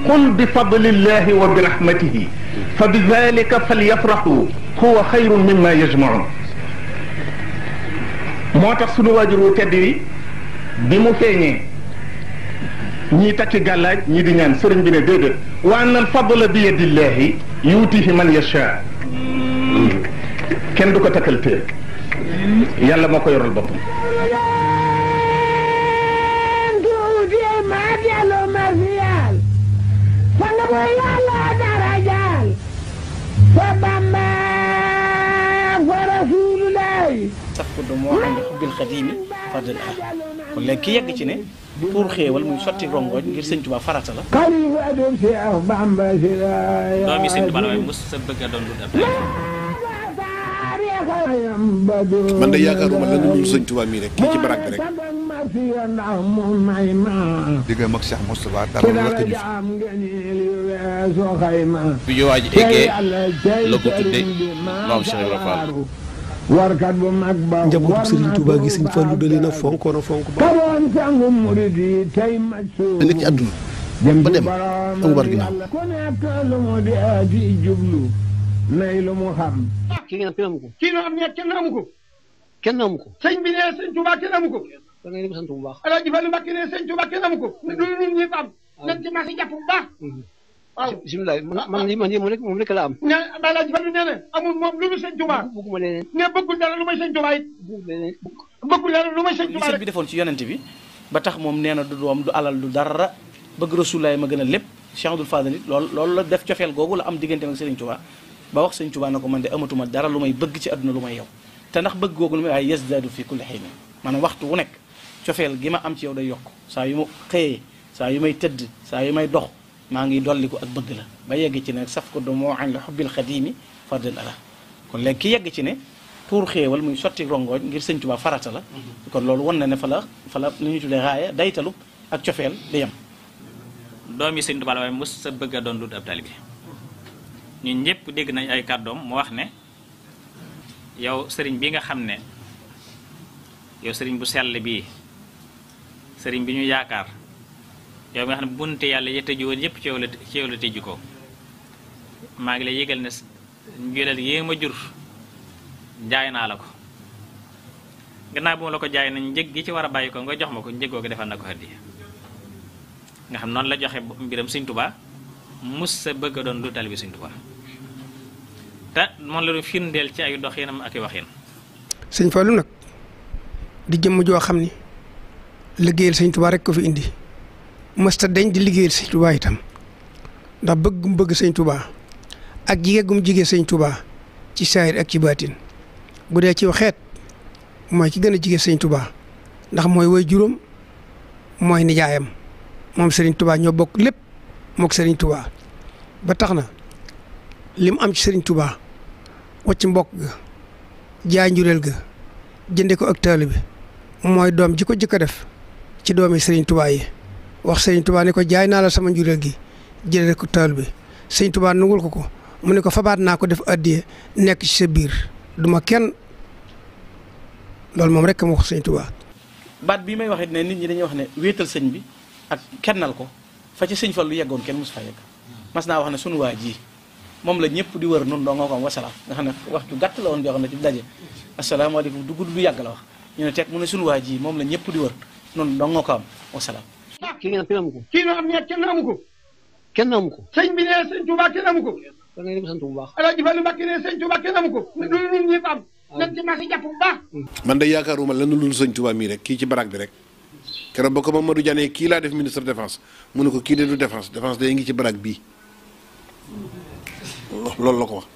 qul bi fadlillahi wa bi rahmatihi fa bi dhalika falyafrahu huwa xayrun mimma yajmaun. moo tax sunu waajur wu tedd wi bi mu feeñee ñii takki gàllaaj ñii di ñaan sëriñ bi ne déedéet wa anna al fadla bi yadillahi yuutihi man yasha. kenn du ko takkal téer yàlla moo ko yoral boppam. saf ko do moo xam ne xubbil xadiimi fardal ah kon léegi ki yegg ci ne pour xéewal muy sotti rongoñ ngir sëñ Tuubaa farata la. doomi sëñ Tuubaa la mos sa bëgg a doon lu def. man de yaakaaruma la dul sëñ Tuubaa mii rek kii ci barak bi rek. diggam ak Cheikh Moustapha dara la ko jëf. bi ñu waaj eggee la ko tuddee maam Cheikh Ibrahima Fall. warkat bu mag ba njabootu Serigne Touba gi Serigne Fallou da leen a fonkoon a fonk ba nekk ci àdduna ba dem amul war ginnaaw. kii ngeen kenn amu ko. kii nga am ne kenn amu ko. kenn amu ko. sëñ bi ne sëñ Touba kenn amu ko. da ngay dem sant bu baax. Alaaji Fallu Mbàkke ne sëñ Touba kenn amu ko. du ñun ñëpp am. nañ ci marché jàpp bu baax. waaw bisimilah man moom rek la am. ne Alaaji Fallu nee na amul moom lu mu sëñ Touba. bëgguma leneen. ne bëggul dara lu may sëñ Touba it. bëggul dara lu may sëñ Touba li sëñ bi defoon ci yonent bi ba tax moom nee na du doom du alal du dara bëgg Rasulullaay ma gën a lépp Cheikh Abdoul Fadal it loolu la def cofeel googu la am diggante ak Serigne Touba ba wax sëñ Touba na ko man de amatuma dara lu may bëgg ci àdduna lu may yow te ndax bëgg googu lu may waaye yazdaadu fi kulli hiin maanaam waxtu wu nekk cofeel gi ma am ci yow day yokk saa yu ma xëyee saa yu may tëdd saa yu may dox maa ngi dolli ko ak bëgg la ba yegg ci ne saf ko do moo añ la xubbil xadiimi fardal ala kon léegi ki yegg ci ne pour xéewal muy sotti rongoñ ngir sëñ Touba farata la kon loolu wan na ne fa la lu ñuy tuddee raaya daytalu ak cofeel di yem doomi sëñ Tuubaa la waaye mos sa bëgg a doon lu ab taalibe ñun ñëpp dégg nañ ay kàddoom mu wax ne yow sëriñ bi nga xam ne yow sëriñ bu sell bii sëriñ bi ñu yaakaar yow nga xam ne bunte yàlla ya tëju woon yëpp ci yow la tëju ko maa ngi lay yëgal ne njureel yée ma jur jaay naa la ko gannaaw bu ma la ko jaay nañ njëg gi ci war a bàyyi ko nga jox ma ko njëgoo ko defal na ko hadiya nga xam noonu la joxe mbiram sëñ Tuubaa mus sa bëgg a doon lu taalibe sëñ Tuubaa te moom la doon firndeel ci ay doxinam ak i waxin. sëñ Fallou nag di jëmm joo xam ni liggéeyal sëñ Tuubaa rek ko fi indi mësta dañ di liggéeyal sëñ Tuubaa itam ndax bëggum bëgg sëñ Tuubaa ak jigéegum jigee sëñ Tuubaa ci saayir ak ci baatin bu dee ci xeet mooy ki gën a jigee sëñ Tuubaa ndax mooy way juróom mooy nijaayam moom Serigne Touba ñoo bokk lépp mook Serigne Touba ba tax na li mu am ci Serigne Touba wacc mbokk ga jaay njureel ga jënde ko ak taalibe bi mooy doom ji ko jëkk a def ci doomi Serigne Touba yi wax Serigne Touba ne ko jaay naa la sama njureel gi jënde ko taalibe bi Serigne Touba nungul ko mu ne ko fabaat naa ko def addiye nekk ci sa biir duma kenn loolu moom rek ma wax Serigne Touba. baat bii may waxit ne nit ñi dañuy wax ne wéetal sëñ bi ak kennal ko fa ci sëñ Fallu yeggoon kenn mosu fa yegg mas naa wax ne sunu waa ji moom la ñëpp di wër noonu doo nga ko am wasalaam nga xam ne waxtu gàtt la woon joo xam ne ci daje asalaamaaleykum du gudd du yàgg la wax ñu ne teg mu ne sunu waa ji moom la ñëpp di wër noonu doo nga ko am wasalaam. kii ngeen kenn amu ko. kii nga am ne kenn amu ko. kenn amu ko. sëñ bi ne sëñ Touba kenn amu ko. da ngay dem sant bu baax. Alaaji Fallu Mbàkke ne sëñ Touba kenn amu ko. du ñun ñëpp am. nañ ci marché jàpp bu baax. man de yaakaaruma la dul sëñ Tuubaa mii rek kii ci barak bi rek. keroog ba ko Mamadou Diané kii laa def ministre défense mu ne ko kii de du défense day ngi ci barak bii loolu la ko wax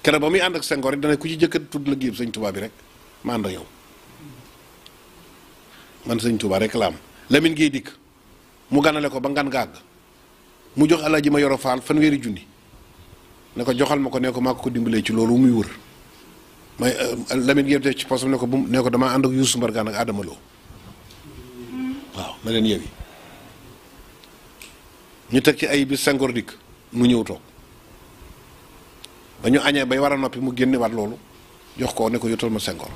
keroog ba muy ànd ak Senghor rek dana ku ci jëkkat tudd la géeb sëñ Touba bi rek ma ànd ak yow man sëñ Touba rek la am Lamine Gueye dikk mu ganale ko ba ngan gàgg mu jox Alaaji ma yoro faal fanweeri junni ne ko joxal ma ko ne ko maa ko dimbalee ci loolu muy wër may Lamine Gueye def ci posam ne ko bu ne ko damaa ànd ak Youssou Mbargane ak Adama Lo waaw na leen yewi ñu teg ci ay bis Senghor dikk mu ñëw toog ba ñu añee bay war a noppi mu génne waat loolu jox ko ne ko yotal ma Senghor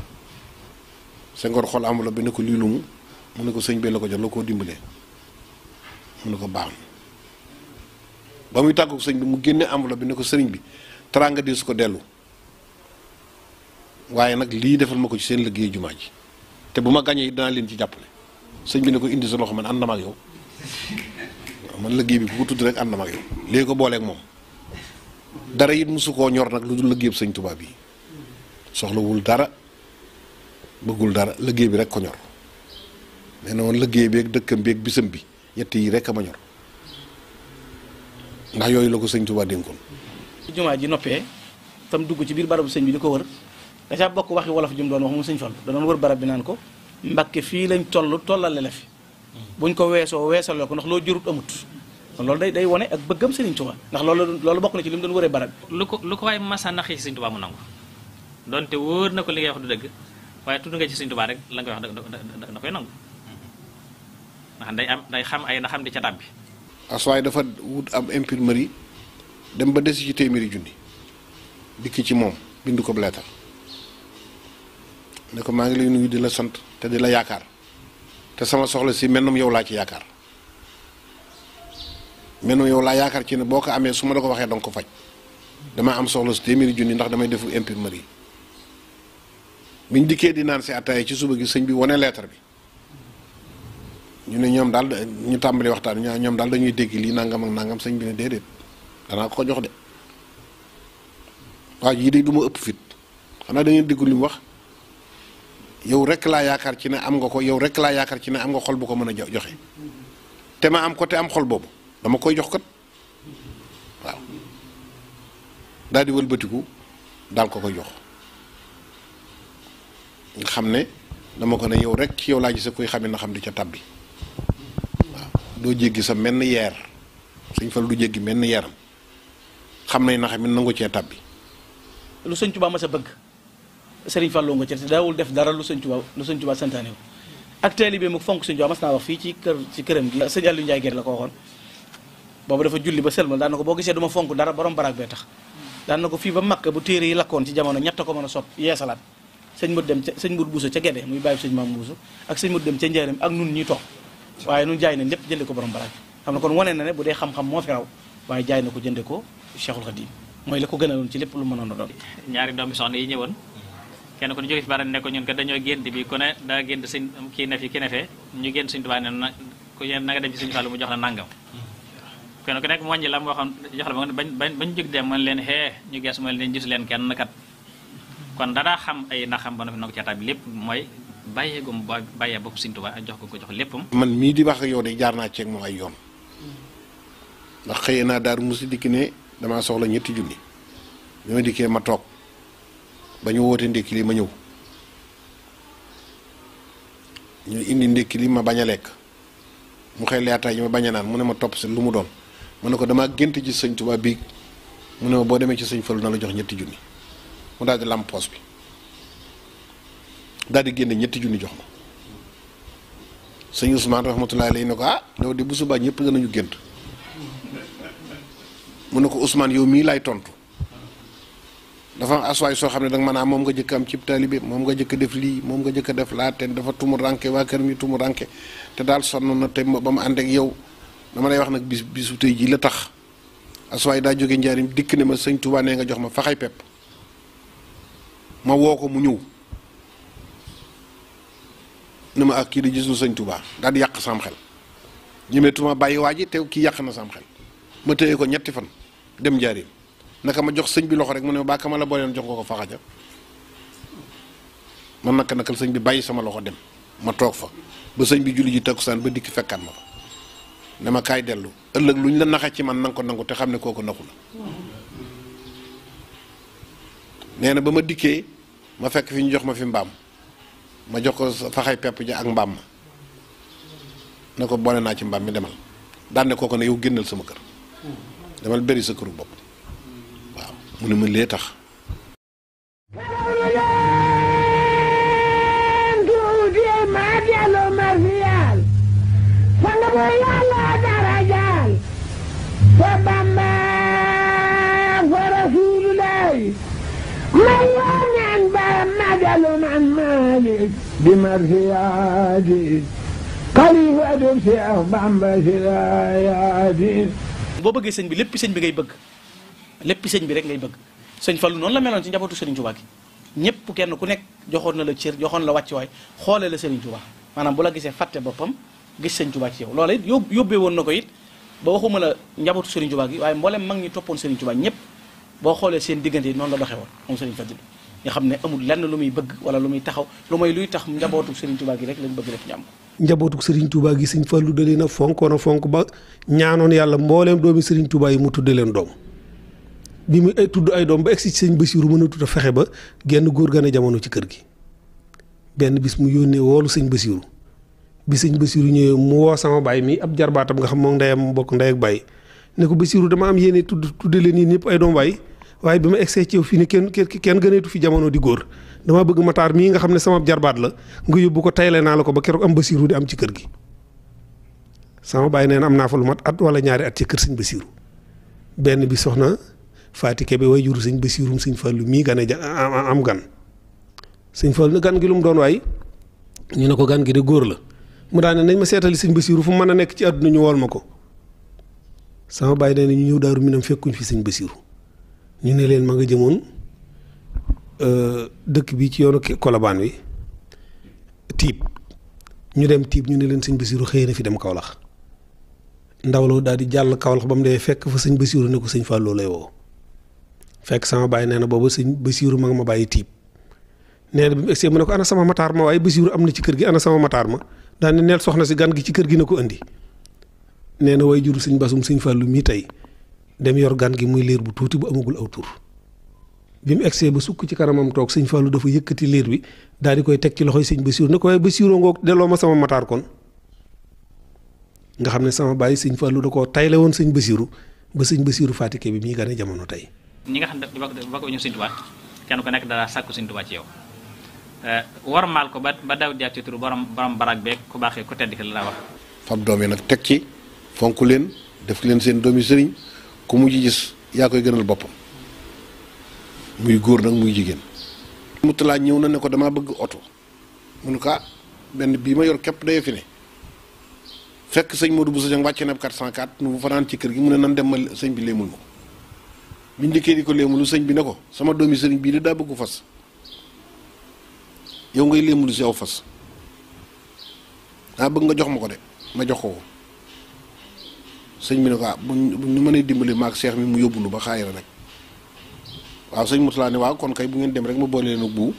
Senghor xool enveloppe bi ne ko lii lu mu ne ko sëñ bi la ko jox la koo dimbalee mu ne ko baax na ba muy tàggu sëñ bi mu génne enveloppe bi ne ko sëriñ bi teraanga di su ko dellu waaye nag lii defal ma ko ci seen liggéey jumaa ji te bu ma gañee danaa leen ci jàppale sëñ bi ne ko indi sa loxo man ànd na ma ak yow waaw man liggéey bi bu ko tudd rek ànd na ma ak yow léegi ko booleeg moom dara it mosu koo ñor nag lu dul liggéey sëñ Tuubaa bi soxlawul dara bëggul dara liggéey bi rek ko ñor nee na woon liggéey bi ak dëkkam bi ak bisam bi ñett yi rek a ma ñor ndax yooyu la ko sëñ Tuubaa dénkoon. jumaa ji noppee tam dugg ci biir barabu sëñ bi di ko wër da caa bokk waxi wolof jum doon wax mu sëñ Fallu da doon wër barab bi naan ko Mbàkke fii lañ tollale la fi buñ ko weesoo weesaloo ko ndax loo jurut amut kon loolu day wone ak bëggam Sëriñ Tuubaa ndax loolu bokk na ci li mu doon wëree barab bi. lu ko waaye masa naxi Sëriñ Tuubaa mu nangu donte wóor na ko li ngay wax du dëgg waaye tudd nga ci Sëriñ Tuubaa rek la nga wax da koy nangu ndax day xam ay na xam di ca tàbbi. aswaay dafa wut am imprimerie dem ba des ci téeméeri junni dikk ci moom bind ko leetar ne ko maa ngi lay nuyu di la sant te di la yaakaar te sama soxla si mennum yow laa ci yaakaar mennum yow laa yaakaar ci ne boo ko amee su ma la ko waxee danga ko faj dama am soxla si téeméeri junni ndax damay defu imprimerie biñ dikkee di naan si ataaya ci suba gi sëñ bi wane leetar bi ñu ne ñoom daal ñu tàmbali waxtaan ñoom daal dañuy dégg lii nangam ak nangam sëñ bi ne déedéet danaa ko jox de waaw yii de du ma ëpp fit xanaa da ngeen déggu li mu wax yow rek laa yaakaar ci ne am nga ko yow rek laa yaakaar ci ne am nga xol bu ko mën a joxe te ma am ko te am xol boobu dama koy jox kat waaw daal di wëlbatiku daal ko koy jox nga xam ne dama ko ne yow rek ci yow laa gis koy xamee na xam di ca tabbi waaw doo jéggi sa menn yeer sëñ Fall du jéggi menn yeeram xam nañ na xam ne nangu cee tabbi. lu sëñ Tuubaa ma sa bëgg Sëriñ Fallu nga ci te daawul def dara lu sëñ Tuubaa santaane wu ak taalibe mu fonk sëñ Tuubaa mas naa wax fii ci këram gi sëñ Aliou Ndiaye Guèye la ko waxoon boobu dafa julli ba sëlmal daan na ko boo gisee duma fonk dara borom baraag bee tax daan na ko fii ba Makka bu téere yi lakkoon ci jamono ñett ko mën a sopp yeesalaat sëñ Mut Buuso ca Gede muy bàyyi sëñ Maam Buuso ak sëñ Mut dem ca Njaaréem ak nun ñuy toog waaye nun jaay nañ lépp jënde ko borom baraag xam na kon wane na ne bu dee xam-xam moo fi raw waaye jaay na ko jënde ko Cheikhul Khadim mooy la ko gënaloon ci lépp lu mënoon a doon. ñaari doomi soxna yi ñëwoon kenn ku ne jóge fi bara ne ko ñun kat dañoo gént bi ku ne daa gént sëñ kii ne fi kii ne fee ñu gént Sëñ Tuubaa ne na ku yéen na nga dem ci Sëñ Fallu mu jox la nangam kenn ku nekk mu wàññi la mu waxoon jox la bañ jóg dem man leen xee ñu gees man leen gisu leen kenn kat kon danaa xam ay naxam ba na ko caataat bi lépp mooy bàyyeegum bàyyee bopp Sëñ Tuubaa ak jox ko jox léppam. man mii di wax ak yow de jaar naa ceeg moom ay yoon ndax xëyee naa Daaru Musi dikki ne damaa soxla ñetti junni bi ma dikkee ma toog ba ñu woote ndékki li ma ñëw ñu indi ndékki li ma bañ a lekk mu xëy leetaay yi ma bañ a naan mu ne ma topp si lu mu doon mu ne ko damaa gént ci sëñ Tuubaa bii mu ne ma boo demee ci sëñ Fallu na la jox ñetti junni mu daal di lamp poos bi daal di génne ñetti junni jox ma sëñ Ousmane rahmatullahi alayhi ne ko ah loolu de bu subaa ñëpp danañu gént mu ne ko Ousmane yow mii laay tontu dafa am aswaay soo xam ne danga maanaam moom nga jëkk am cib taalibe moom nga jëkk def lii moom nga jëkk def laa te dafa tumu ranke waa kër mi tumu ranke te daal sonn na te ba mu ànd ak yow dama lay wax nag bisu tey jii la tax aswaay daa jóge njaarim dikk ne ma sëñ Tuubaa nee nga jox ma faxay pepp ma woo ko mu ñëw ne ma ak kii di gisul sëñ Tuubaa daal di yàq sam xel ñemeetuma bàyyi waa ji te kii yàq na sam xel ma téye ko ñetti fan dem njaarim naka ma jox sëñ bi loxo rek mu ne ma bàkka ma la booleen jox nga ko faxaja man nakal sëñ bi bàyyi sama loxo dem ma toog fa ba sëñ bi julli ji takkusaan ba dikk fekkaat ma fa ne ma kaay dellu ëllëg lu ñu la naxe ci man nanga ko nangu te xam ne kooku naxu la nee na ba ma dikkee ma fekk fi ñu jox ma fi mbaam ma jox ko faxay pepp ja ak mbaam ma ne ko boole naa ci mbaam mi demal daan ne kooku ne yow génnal sama kër demal bëri sa këru bopp waaw mu ne ma lee tax fa Bamba fa Rasulullahi ma ñaan ba majalu man Malik bi marsiyaati xalifatum Seex Bamba silayaati. boo bëggee sëñ bi lépp sëñ bi ngay bëgg lépp sëñ bi rek ngay bëgg sëñ Fallu noonu la meloon ci njabootu Serigne Touba gi ñëpp kenn ku nekk joxoon na la cër joxoon la wàccuwaay xoolee la Serigne Touba maanaam bu la gisee fàtte boppam gis sëñ Touba ci yow loola it yóbbee woon na ko it ba waxuma la njabootu Serigne Touba gi waaye mboolem mag ñi toppoon Serigne Touba ñëpp boo xoolee seen diggante yi noonu la doxee woon moom Serigne Fadilou nga xam ne amul lenn lu muy bëgg wala lu muy taxaw lu may luy tax njabootu Serigne Touba gi rek lañ bëgg rek ñu am njabootu Serigne Touba gi Serigne Fallou da leen a fonk ba ñaanoon yàlla mbooleem doomi Serigne Touba yi mu tudde leen doom bi muy tudd ay doom ba egsi ci sëñ Bassirou mën a tudd a fexe ba genn góor gane jamono ci kër gi benn bis mu yónnee woolu sëñ Bassirou bi sëñ Bassirou ñëwee mu woo sama baay mi ab jarbaatam nga xam moom ndeyam bokk ndey ak baay ne ko Bassirou dama am yéene tudde leen yéen ñëpp ay doom waaye bi ma egsee ci yow fii ni kenn gëneetu fi jamono di góor dama bëgg Matar mii nga xam ne sama jarbaat la nga yóbbu ko tayle naa la ko ba keroog am Bassirou di am ci kër gi sama baay nee na am naa fa lu mat at wala ñaari at ci kër sëñ Bassirou benn bi soxna Faati Kebe way juru sëñ Bassirou sëñ Fallu mii gane am gan sëñ Fallu ne gan gi lu mu doon waay ñu ne ko gan gi de góor la mu daane nañ ma seetali sëñ Bassirou fu mu mën a nekk ci àdduna ñu wool ma ko sama baay nee na ñu ñëw Daaru Minam fekkuñ fi sëñ Bassirou ñu ne leen ma nga jëmoon dëkk bi ci yoonu Kolobaan wi tiib ñu dem tiib ñu ne leen sëñ Bassirou xëy na fi dem Kaolack ndaw la daal di jàll Kaolack ba mu dee fekk fa sëñ Bassirou ne ko sëñ Fallou lay woo fekk sama baay nee na booba sëñ Bassirou ma nga ma bàyyi tiib nee na bi mu egsee mu ne ko ana sama mataar ma waaye Bassirou am na ci kër gi ana sama mataar ma daal ne neel soxna si gan gi ci kër gi na ko indi nee na way juru sëñ Basum sëñ Fallou mii tey dem yor gan gi muy liir bu tuuti bu amagul aw tur bi mu egsee ba sukk ci kanamam toog sëñ Fallou dafa yëkkati liir bi daal di koy teg ci loxoy sëñ Bassirou ne ko waaye Bassirou ngoog delloo ma sama mataar kon nga xam ne sama baay sëñ Fallou da koo tayle woon sëñ Bassirou ba sëñ Bassirou Fatick bi mii gane jamono tey. ñi nga xam ne bokk ñu sëñ Tuubaa kenn ku nekk dara sàkku sëñ Tuubaa ci yow warmaal ko ba daw jaar ci turu borom barak beeg ku baaxee ku tedd ki la wax. fab doom yi nag teg ci fonk leen def leen seen doomi sëriñ ku mujj gis yaa koy gënal boppam muy góor nag muy jigéen. Muttalaa ñëw na ne ko damaa bëgg oto mu ne ko benn bii ma yor képp day fi ne fekk sëñ Modou Bousso Dieng wàcce na ab 404 nu fanaan ci kër gi mu ne nan dem ma sëñ bi léemul ma ko biñ dikkee di ko léemulu sëñ bi ne ko sama doomi sëriñ bii de daa bëggu fas yow ngay léemulu si aw fas daa bëgg nga jox ma ko de ma jox ko sëñ bi ne ko bu ñu mënee dimbali maag seex mi mu yóbbu nu ba xaayira rek waaw sëñ Muttalaa ne waaw kon kay bu ngeen dem rek ma boole leen ak bu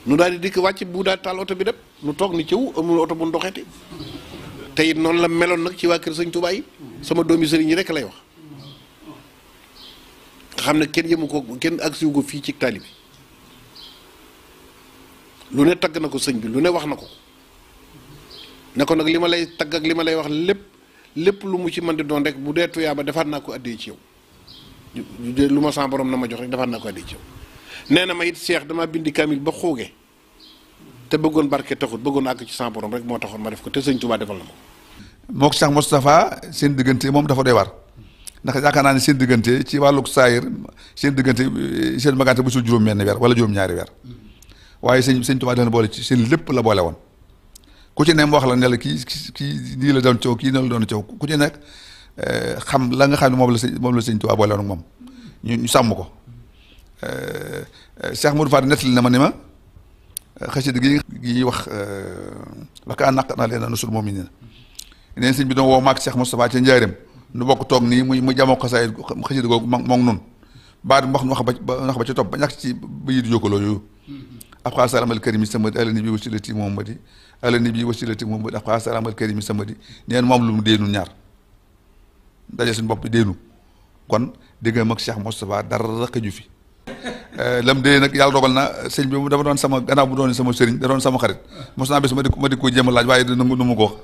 nu daal di dikk wàcc bu daal taal oto bi dem nu toog ni cëw amul oto bu nu doxeeti te it noonu la meloon nag ci waa kër sëñ Tuubaa yi sama doomi sëriñ yi rek lay wax nga xam ne kenn yëmu ko kenn agsiwu ko fii ci taali bi lu ne tagg na ko sëñ bi lu ne wax na ko ne ko nag li ma lay tagg ak li ma lay wax lépp lu mu ci mën di doon rek bu dee tuyaaba defaat naa ko addee ci yow lu ma sama borom na ma jox rek defaat naa ko addee ci yow nee na ma it seex dama bindi kaamil ba xooge te bëggoon barke taxut bëggoon àgg ci sama borom rek moo taxoon ma def ko te sëñ Tuubaa defal na ma ko. mook Cheikh Moustapha seen diggante moom dafa doy war ndax yaakaar naa ne seen diggante ci wàllug saayir seen diggante seen magante bu sul juróom-benn weer wala juróom-ñaari weer waaye sëñ Tuubaa dafa boole ci seen lépp la boole woon ku ci ne mu wax la ne la kii nii la doon coow kii nii la doon coow ku ci nekk xam la nga xam ne moom la sëñ Tuubaa boole woon ak moom ñu sàmm ko Cheikh Modou Fadel nettali na ma ni ma xasida gi wax waka naq na leen nusul moom yi neen sëñ bi doon woo maag Cheikh Moustapha ca njaareem nu bokk toog nii mu jamoo xasaay xasida googu moom nun baat bi wax ba ci topp ba ñàkk ci ba yi di jokkaloo yooyu ab xaa salamal karimi samadi alani bi wasilati Muhammadi alani bi wasilati Muhammadi ab xaa salamal karimi samadi neen moom lu mu deenu ñaar daje suñu bopp deenu kon diggam ak Cheikh Moustapha dara xëju fi lam dee nag yàlla dogal na sëñ bi dafa doon sama gannaaw bu doon sama sëriñ da doon sama xarit mos naa bés ma di ko jéem a laaj waaye nu mu ko wax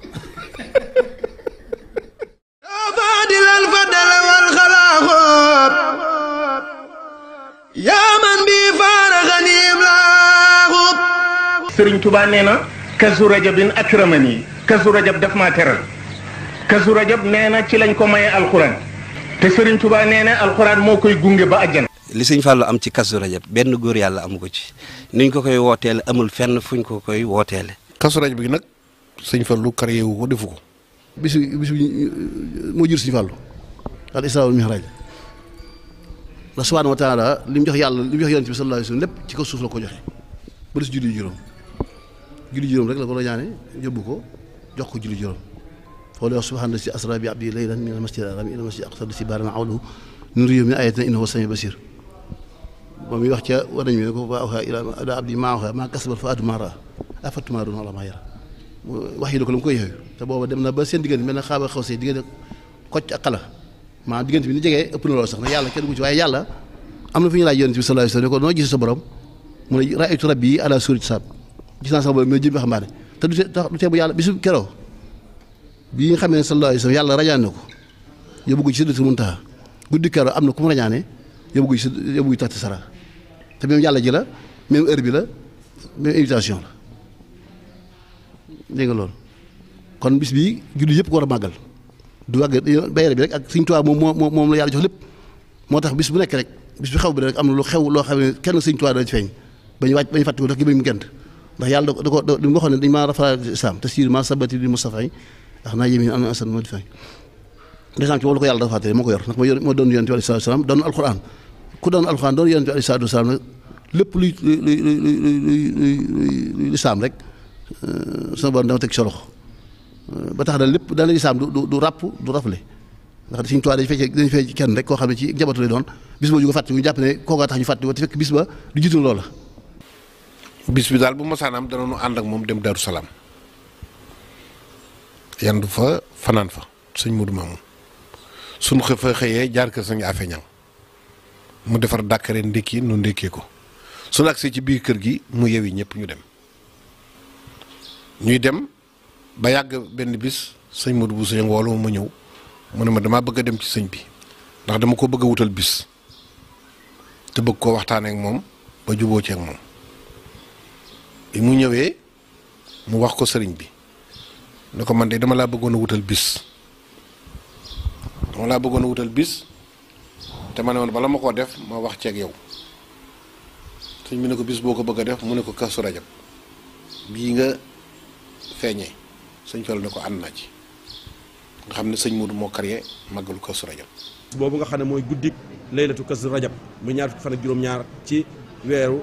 Sëriñ Tuubaa nee na kazu rajabin akramani kazu rajab daf maa teral kazu rajab nee na ci lañ ko maye alxuraan te Sëriñ Tuubaa nee na alxuraan moo koy gunge ba àjjana li sëñ Fallou am ci Kazu Rajab benn góor yàlla amu ko ci niñ ko koy wooteele amul fenn fuñ ko koy wooteele. Kazu Rajab bi nag sëñ Fallou créé wu ko defu ko. bis bi moo jur sëñ Fallou al isra wal mihraj la subhanahu wa taala li mu jox yàlla li mu jox yonent bi sallallahu alayhi wa sallam lépp ci kaw suuf la ko joxe ba des julli juróom rek la ko la ñaane yóbbu ko jox ko julli juróom foo lay wax subhaana si asra bi abdi laylan min al masjid al haram ila al masjid al aqsa si baarana awlahu nuriyu min ayatina innahu samiun basir moom mi wax ca war nañu ne ko wa awha ila abdi maa awha maa kasabal fa adu maa raa afattumaaruna ala maa yara wax yi la ko la mu koy yooyu te booba dem na ba seen diggante mel na xaaba xaw see diggante kocc ak xala maa diggante bi ni jegee ëpp na loolu sax na yàlla kenn gu ci waaye yàlla am na fi ñu laaj yonent bi sallallahu alayhi wasallam ne ko noo gis sa borom mu ne raaytu rabbi ala suurati saab gis naa sax borom mais jëm bi xambaane te du tee bu yàlla bisu keroo bi nga xamee ne sallallahu alayhi wasallam yàlla rajaan na ko yóbbu ko ci Sidratul Muntaha guddi keroo am na ku mu rañaane yóbbu ko ci taxti sara te même yàlla ji la même heure bi la même invitation la dégg nga loolu kon bis bi julli yëpp ko war a màggal du wàgg bayre bi rek ak Sëñ Tuubaa moom la yàlla jox lépp moo tax bis bu nekk rek bis bu xew bi rek am na lu xew loo xam ne kenn Sëñ Tuubaa dana ci feeñ bañu wàcc bañu fàtte ko daf gi bañ mu gent ndax yàlla da ko li mu waxoon ne dañu maa rafetlu islam te siir ma sabati di Mustafa yi ndax naa yémi am na asan moo di feeñ desam ci moom la ko yàlla dafa fàtte moo ko yor ndax moo doon yonent bi alayhi salaatu salaam doon alquran ku doon alquran doon yonent bi alayhi salaatu salaam nag lépp luy lislaam rek sama borom dama teg ci sa loxo ba tax na lépp dana lislaam du ràpp du rafle ndax Sëñ Tuubaa dañu fay kenn rek koo xam ne ci njabootu lay doon bis boo ñu ko fàtte ñu jàpp ne kookaa tax ñu fàtte te fekk bis ba du jiitu loola. bis bi daal bu masaanaam dana nu ànd ak moom dem Daaru Salaam yandu fa fanaan fa sëñ Modou Mamoun suñu xëyee jaar kër sëñ Afe Ñang mu defar dàkkare ndékki nu ndékkee ko suñu agsee ci biir kër gi mu yewi ñëpp ñu dem ñuy dem ba yàgg benn bis sëñ Modou bu sëñ woolu ma ñëw mu ne ma damaa bëgg a dem ci sëñ bi ndax dama ko bëgg a wutal bis te bëgg koo waxtaanee ak moom ba juboo ci ak moom bi mu ñëwee mu wax ko sëriñ bi ne ko man de dama laa bëggoon a wutal bis te ma ne woon bala ma koo def ma wax ci ak yow sëñ bi ne ko bis boo ko bëgg a def mu ne ko Kazu Rajab bii nga feeñee sëñ Fallu ne ko ànd naa ci nga xam ne sëñ Modou moo créé màggalu Kazu Rajab boobu nga xam ne mooy guddik laylatu Kazu Rajab muy ñaar fukki fan ak juróom-ñaar ci weeru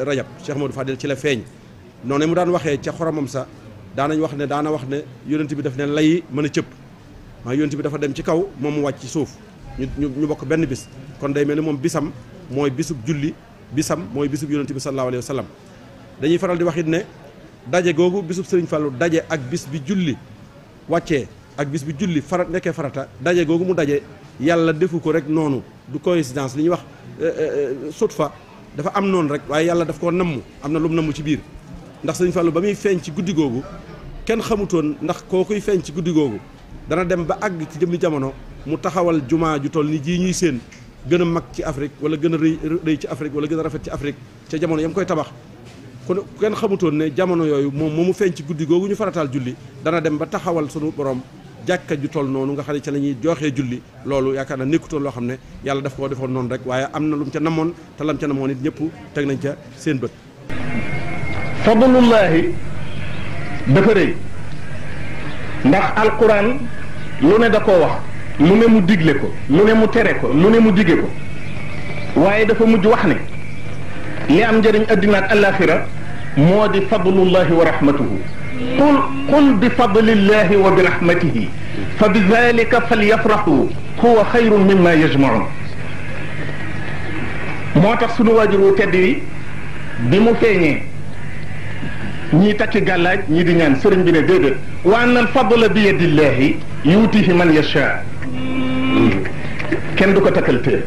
Rajab Cheikh Modou Fadel ci la feeñ noonu mu daan waxee ca xoromam sa daana wax ne yonent bi daf ne lay mën a cëpp maa yonent bi dafa dem ci kaw moom mu wàcc ci suuf ñu bokk benn bis kon day mel ni moom bisam mooy bisub julli bisam mooy bisub yonent bi sallallahu alayhi wa sallam dañuy faral di wax it ne daje googu bisub Sëriñ Fallu daje ak bis bi julli wàccee ak bis bi julli nekkee farata daje googu mu daje yàlla defu ko rek noonu du coïncidence li ñuy wax sutfa dafa am noonu rek waaye yàlla daf koo namm am na lu mu namm ci biir ndax Sëriñ Fallu ba muy feeñ ci guddi googu kenn xamutoon ndax koo koy feeñ ci guddi googu dana dem ba àgg ci jëmmi jamono mu taxawal jumaa ju toll ni jii ñuy séen gën a mag ci Afrique wala gën a rëy ci Afrique wala gën a rafet ci Afrique ca jamono yam koy tabax kon kenn xamutoon ne jamono yooyu moom mu feeñ ci guddi googu ñu farataal julli dana dem ba taxawal sunu borom jàkka ju toll noonu nga xam ne ca la ñuy joxee julli loolu yaakaar naa nekkutoon loo xam ne yàlla daf koo defoon noonu rek waaye am na lu mu ca namoon te lam ca namoon it ñëpp teg nañ ca seen bët. fadlullahi dafa rëy ndax alquran lu ne da koo wax lu ne mu digle ko lu ne mu tere ko lu ne mu dige ko waaye dafa mujj wax ne li am njëriñ addina ak alaxira moo di fadlullahi wa rahmatuhu qul bi fadlillahi wa bi rahmatihi fa bi dalika falyafrahu huwa xayrun mimma yajmaun moo tax sunu waajur wu tedd wi bi mu feeñee ñii takki gàllaaj ñii di ñaan sëriñ bi ne déedéet wa anna al fadla bi yadillahi yuutihi man yasha kenn du ko takkal téye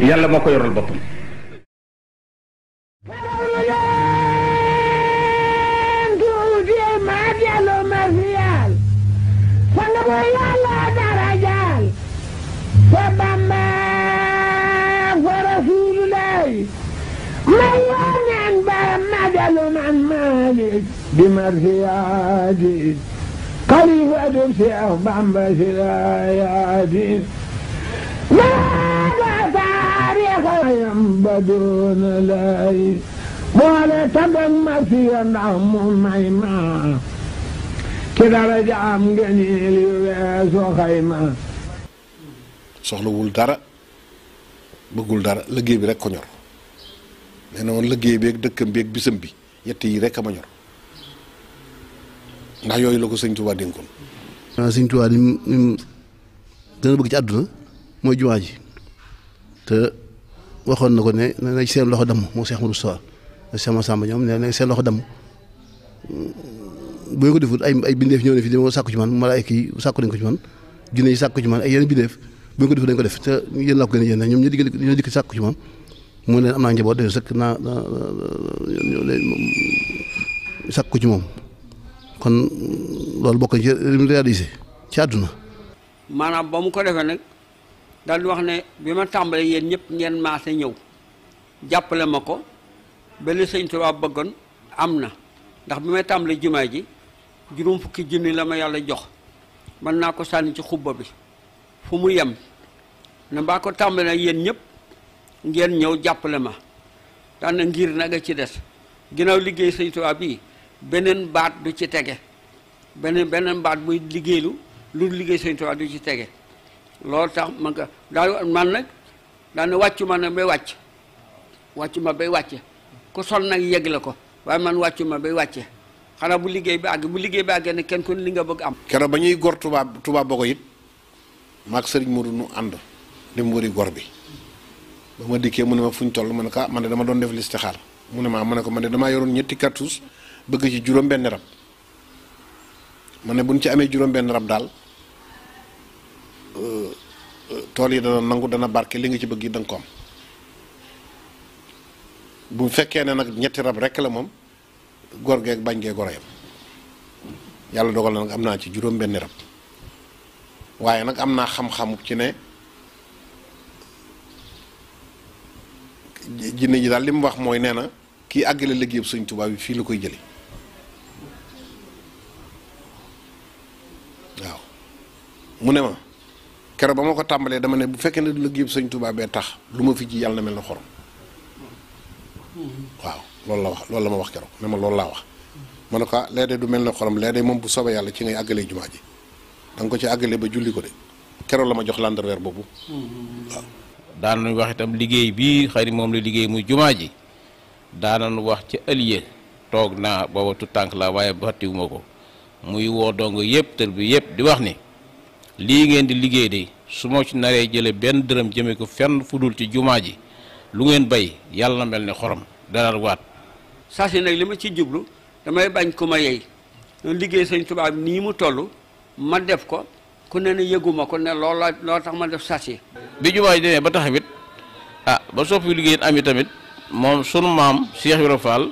yàlla moo ko yoral boppam بمرفياتي خليفة شيخ بامبا سراياتي ما xayam ba doona lay boole tabak ma fi ndax mu may ma ki dara jaam ngeen yu weesu xayma soxlawul dara bëggul dara liggéey bi rek ko ñor nee na woon liggéey bi ak dëkkam bi ak bisam bi yett yi rek a ma ñor ndax yooyu la ko sëñ Tuubaa dénkoon. sëñ Tuubaa ni mu gën a bëgg ci àdduna mooy jumaa ji te waxoon na ko ne na seen loxo damm moo Cheikh Modou Sow sama Samba ñoom ne na seen loxo damm bu ñu ko defut ay bindeef ñëw ne fii dama sàkku ci man malaayka yi sàkku nañ ko ci man jinne yi sàkku ci man ay yeneen bindeef bu ñu ko defut dañ ko def te yéen laa ko gën a yéen ñoom ñoo dikk sàkku ci man mu leen am naa njaboot de sëkk naa sàkku ci moom kon loolu bokk ci li mu réalisé ci àdduna. maanaam ba mu ko defee nag daal di wax ne bi ma tàmbalee yéen ñëpp ngeen maase ñëw jàppale ma ko benn sëñ Tuubaa bëggoon am na ndax bi may tàmbalee jumaa ji juróom fukki junni la ma yàlla jox mën naa ko sànni ci xubba bi fu mu yem ne mbaa ko tàmbalee yéen ñëpp ngeen ñëw jàppale ma daan na ngir nag a ci des ginnaaw liggéey sëñ Tuubaa bii beneen baat du ci tege beneen baat buy liggéeylu lu liggéey sëñ Tuubaa du ci tege loolu tax man ko daal man nag daane wàccu ma nag bay wàcce ku sol nag yegg la ko waaye man wàccu ma bay wàcce xanaa bu liggéey bi àggee ne kenn ku li nga bëgg am. keroog ba ñuy gor Touba Bogo it maag Serigne Modou nu ànd dem wëri gor bi ba ma dikkee mu ne ma fu ñu toll ma ne ko man de dama doon def listixaar mu ne ma ne ko man de damaa yoroon ñetti cartouche bëgg ci juróom-benn rab ma ne bu ñu ci amee juróom-benn rab daal tool yi dana nangu dana barke li nga ci bëgg yi da nga ko am bu fekkee ne nag ñetti rab rekk la moom góor geeg bañ gee goroyam yàlla dogal na nag am naa ci juróom-benn rab waaye nag am naa xam-xam ci ne jinne ji daal li mu wax mooy nee na kii àggale liggéeyam Sëñ Tuubaa bi fii la koy jële waaw mu ne ma keroog ba ma ko tàmbalee dama ne bu fekkee ne liggéeyam Sëñ Tuubaa bee tax lu ma fi ji yàlla na mel na xorom waaw loolu la wax loolu la ma wax keroog ne ma loolu laa wax ma ne ko léeg-léeg du mel ne xorom léeg-léeg moom bu soobee yàlla ci ngay àggalee jumaa ji da nga ko ci àggalee ba julli ko de keroog la ma jox landerweer boobu waaw. daan nañu wax itam liggéey bii xëy moom la liggéey muy jumaa ji daan nañu wax ci ëllëg toog naa booba tu tànk la waaye bàttiwuma ko muy woo dong yëpp tër bi yëpp di wax ni lii ngeen di liggéey de su ma ci naree jële benn dërëm jëme ko fenn fu dul ci jumaa ji lu ngeen bay yàlla na mel ne xorom dara waat. saa si nag li ma ci jublu damay bañ ku ma yey liggéey Sëñ Tuubaa nii mu toll ma def ko ku ne ne yëguma ko ne loolu tax ma def saa si. bi jumaa ji demee ba taxawit ba soppi liggéey am tamit moom sunu maam Cheikh Ibrahima Fall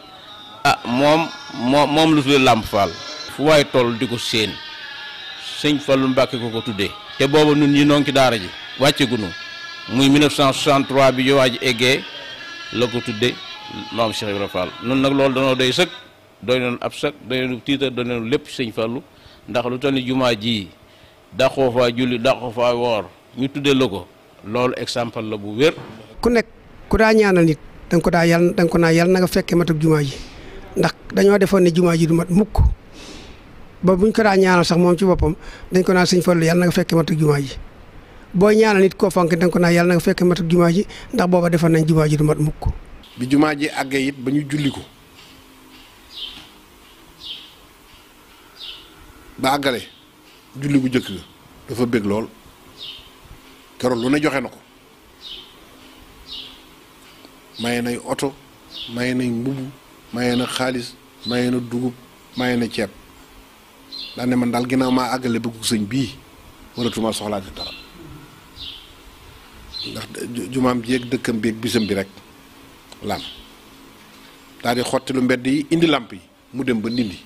moom lu tuddee Lamp Fall fu waay toll di ko séen sëñ Fallu Mbàkke ko tuddee te booba nun ñi noo ngi ci daara ji wàcce gunu muy 1963 bi jumaa ji eggee la ko tudde maam Cheikh Ibrahima Fall nun nag loolu danoo doy sëkk doy noonu ab sëkk doy noonu tiitar doy noonu lépp sëñ Fallu ndax lu toll ni jumaa ji daqoo faa julli daqoo faa woor ñu tuddee la ko loolu exemple la bu wér. ku nekk ku daa ñaanal nit da nga ko naa yàlla na nga fekkee matuk jumaa ji ndax dañoo defoon ne jumaa ji du mat mukk ba buñ ko daa ñaanal sax moom ci boppam dañ ko naa sëñ Fallu yàlla na nga fekkee matuk jumaa ji boo ñaanal nit koo fonk da nga ko naa yàlla na nga fekkee matuk jumaa ji ndax booba defoon nañ jumaa ji du mat mukk. bi jumaa ji àggee it ba ñu julli ko ba àggale julli bu jëkk ga dafa bég lool keroog lu ne joxe na ko maye nay oto maye nay mbubb maye na xaalis maye na dugub maye na ceeb daane man daal ginnaaw maa àggale bëggu sëñ bii waratuma soxlaate dara ndax jumaam ji ak dëkkam bi ak bisam bi rek lam daal di xotti lu mbedd yi indi làmp yi mu dem ba ndindi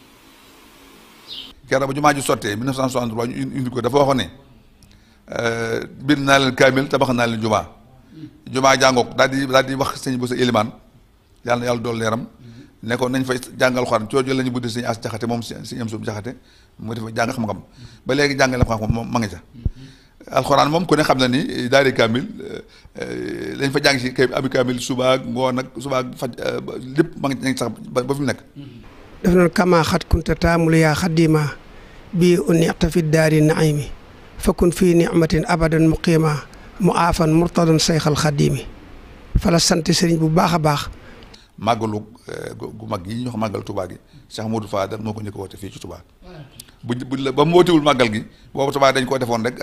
keroog ba jumaa ji sottee 1963 ñu indi ko dafa waxoon ne bind naa leen kaamil tabax naa leen jumaa jàngook daal di wax sëñ bu sa élimaan yàlla na yàlla dool leeram ne ko nañ fay jàngal xoraan coojo la ñu buddi sëñ as jaxate moom sëñ am suuf jaxate mu defa jàng xam-xam ba léegi jàngale xam-xam moom ma ngi ca alxuraan moom ku ne xam na ni daari kaamil lañ fa jàng si kay abi kaamil suba ak ngoon ak suba ak faj lépp ma ngi sax ba fi mu nekk. daf noonu kama xat kunta taamul yaa xadima bii uniqta fi daari naimi fakun fii nicmatin abadan muqima mu aafan murtadan sayxal xadimi fala sant sëriñ bu baax a baax. màggalu gu mag yi ñu wax màggal Touba gi Cheikh Modou Fadal moo ko njëkk a woote fii ci Touba ba mu wootewul màggal gi boobu Touba dañ koo defoon rek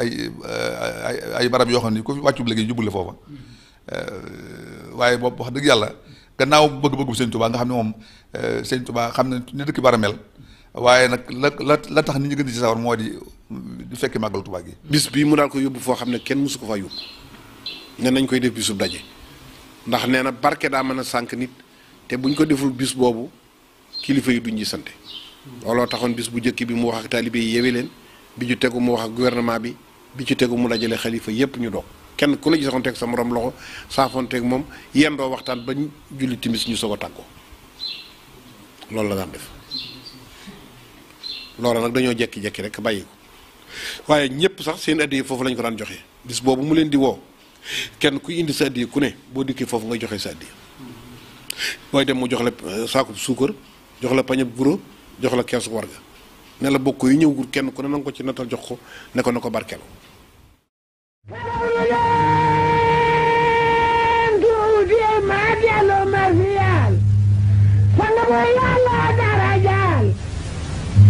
ay barab yoo xam ni ku fi wàccub léegi jublu la foofa waaye boobu wax dëgg yàlla gannaaw bëgg-bëggu sëñ Touba nga xam ne moom sëñ Touba xam ne ni dëkk bara mel waaye nag la tax nit ñi gën di ci sawar moo di fekki màggal Touba gi. bis bii mu daal ko yóbbu foo xam ne kenn mësu ko fa yóbbu ne nañ koy def bisub daje ndax nee na barke daa mën a sànq nit te buñ ko deful bis boobu kilifa yi duñ ñi sante looloo taxoon bis bu njëkk bi mu wax ak taalibe yi yewe leen bi ju tegu mu wax ak gouvernement bi ci tegu mu dajale xalifa yépp ñu doog kenn ku la gisaxoonteeg sa morom loxo saafoonteeg moom yendoo waxtaan ba julli timis ñu soog a tàggoo loolu la daan def loolu nag dañoo jekki-jekki rek bàyyi ko waaye ñëpp sax seen addiya foofu lañ ko daan joxe bis boobu mu leen di woo kenn kuy indi sa addiya ku ne boo dikkee foofu ngay joxe sa addiya booy dem mu jox la saakub suukar jox la pañab guro jox la keesu warga ne la bokk yu ñëwul kenn ku ne nanga ko ci natal jox ko ne ko na ko barkeelu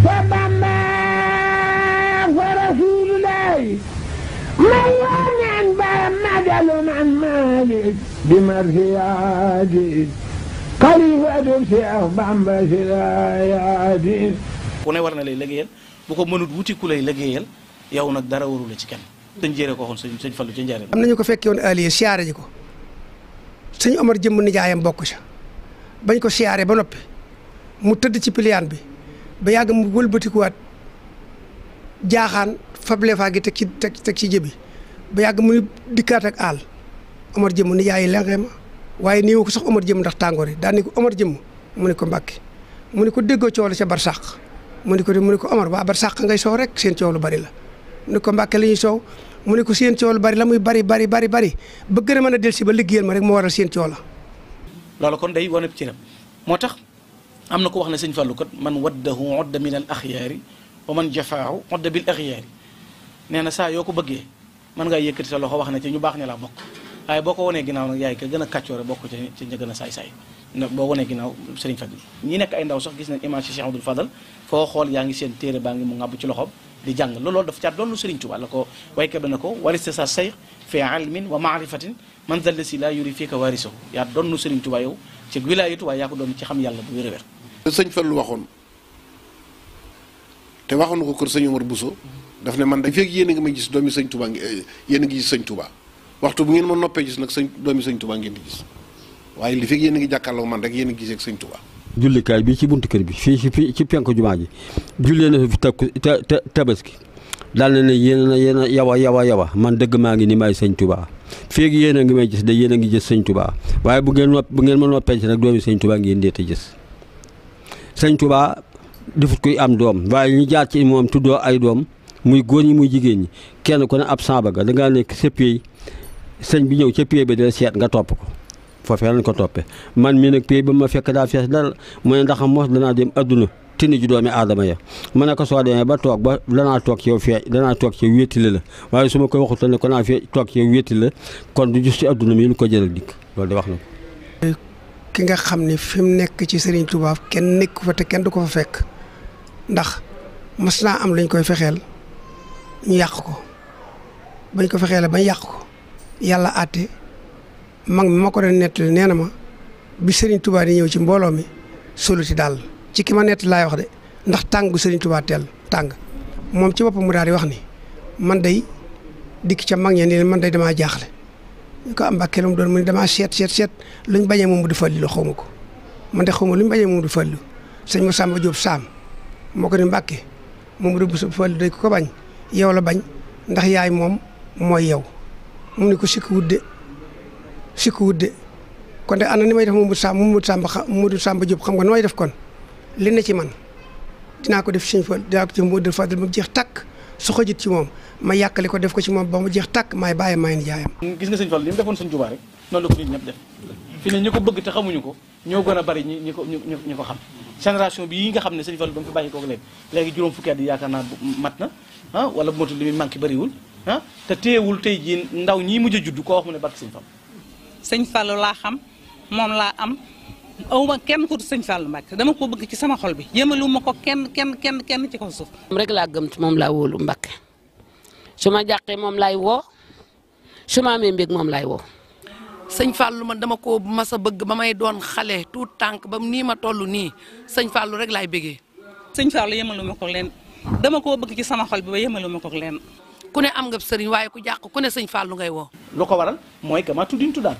fa Bamba fa Rasulullahi ma yonen ba madalu man Malik bi marsiyaati xalifatu Cheikh Bamba silayaati ku ne war na lay liggéeyal bu ko mënut wuti ku lay liggéeyal yow nag dara warula ci kenn dañ jëre ko xoon sëñ Fallu ca njaareem am nañu ko fekkee woon aliye siyaare ji ko sëñ Omar jëmm nijaayam bokk ca bañ ko siyaare ba noppi mu tëdd ci piliyaan bi ba yàgg mu wëlbatikuwaat jaaxaan fable faa gi teg ci jëbi ba yàgg muy dikkaat ak àll Omar jëmm nijaay yi lenqee ma waaye nii ko sax Omar jëmm ndax tàngoor yi daan ni ko Omar jëmm mu ne ko Mbàkke mu ne ko déggoo coow la ca barsàq mu ne ko Omar waa barsàq ngay soow rek seen coow lu bari la mu ne ko Mbàkke la ñuy soow mu ne ko seen coow lu bari la muy bari ba gën a mën a del si ba liggéeyal ma rek moo waral seen coow la loolu kon day wane ci rek moo tax am na ko wax ne sëñ Fallu kat man waddahu odda min al axyaari wa man jafaahu odda bil axyaari nee na saa yoo ko bëggee mën ngaa yëkkati sa loxo wax ne ci ñu baax ne laa bokk waaye boo ko wanee ginnaaw nag yaay ka gën a kàccoore bokk ci ña gën a saay-saay boo wanee ginnaaw sëriñ Fallu ñi nekk ay ndaw sax gis nañ image ci Cheikh Abdoul Fadal foo xool yaa ngi seen téere baa ngi mu ngàbb ci loxoom di jàng loolu dafa caat doon lu sëriñ Tuubaa la ko waykat bi na ko wariste sa sayx fi ilmin wa maarifatin man dalla si laa yuri fii ka waarisahu yaa doon lu sëriñ Tuubaa yow ci wilaayatu waaye yaa ko doon ci xam yàlla bu wér-wér sëñ Fallu waxoon te waxoon ko kër sëñ Omar Bousso daf ne man da fekk yéen a ngi may gis doomi sëñ Touba yéen a ngi gis sëñ Touba waxtu bu ngeen ma noppee gis nag doomi sëñ Touba ngeen di gis waaye li fekk yéen a ngi jàkkaarloo man rek yéen a ngi gisee ak sëñ Touba. jullikaay bi ci buntu kër bi fii ci penku jumaa ji jullee na fi tabaski daal na ne yéen a yawa man dëgg maa ngi ni maay sëñ Touba feeg yéen a ngi may gis de yéen a ngi gis sëñ Touba waaye bu ngeen ma noppee ci nag doomi sëñ Touba ngeen deete gis sëñ Touba defut koy am doom waaye ñu jaar ci moom tuddoo ay doom muy góor ñi muy jigéen ñi kenn ku ne ab samba ga dangaa nekk sa pay sëñ bi ñëw ca pay ba dina seet nga topp ko foofee lañ ko toppee man mii nag pay ba ma fekk daa fees dara mu ne ndax mos danaa dem adduna tini ju doomi aadama ya ma ne ko soo demee ba toog ba danaa toog ci yow danaa toog ci yow wéttile la waaye su ma koy waxutal ne ko naa fee toog ci yow wéttile la kon du gis ci adduna mi lu ko jëral dikk loolu de wax na ko ki nga xam ne fi mu nekk ci Serigne Touba kenn nekku fa te kenn du ko fa fekk ndax mas naa am lañ koy fexeel ñu yàq ko bañ ko fexeele bañ yàq ko yàlla àtte mag mi ma ko doon nettali nee na ma bi Serigne Touba di ñëw ci mbooloo mi soluti daal ci ki ma nett laay wax de ndax tàng gu Serigne Touba teel tàng moom ci boppam mu daal di wax ni man day dikk ca mag ñe ni man day damaa jaaxle ñu ko am Mbàkke lu mu doon mu ne damaa seet luñ bañee moom du falli la xaw ma ko man de xaw ma luñ bañee moom du falli sëñ ma Samba Diop Sam moo ko ni Mbàkke moom du falli day ko bañ yow la bañ ndax yaay moom mooy yow mu ne ko sikku wudde kon de ana ni may def Mamadou Samba Diop xam nga nooy def kon li ne ci man dinaa ko def sëñ Fall dinaa ko ci Mamadou Fadal ba mu jeex takk su xojit ci moom ma yàkkali ko def ko ci moom ba mu jeex tàkk maay bàyyi maay nijaayam. gis nga sëñ Fall li mu defoon sëñ Tuubaa rek noonu la ko nit ñëpp def fi ne ñi ko bëgg te xamuñu ko ñoo gën a bari ñi ko xam génération bi yi nga xam ne sëñ Fall ba mu fi bàyyi kooku léegi juróom fukki at yi yaakaar naa mat na wala bu matul li muy manqué bariwul te téewul tey jii ndaw ñii mujj a judd koo wax mu ne barke sëñ Fall. sëñ Fall laa xam moom laa am awma kenn ku sëñ Fallu Mbàkke dama ko bëgg ci sama xol bi yëmalu ma ko kenn ci kaw suuf. moom rek laa gëm moom laa wóolu Mbàkke su ma jàqee moom laay woo su ma amee mbég moom laay woo. sëñ Fallu man dama ko mas a bëgg ba may doon xale tuut tànk ba nii ma toll nii sëñ Fallu rek laay bëggee. sëñ Fallu yëmalu ma ko leen dama koo bëgg ci sama xol bi ba yëmalu ma ko leen. ku ne am nga sëriñ waaye ku jàq ku ne sëñ Fallu ngay woo. lu ko waral mooy que ma tuddin tuddaan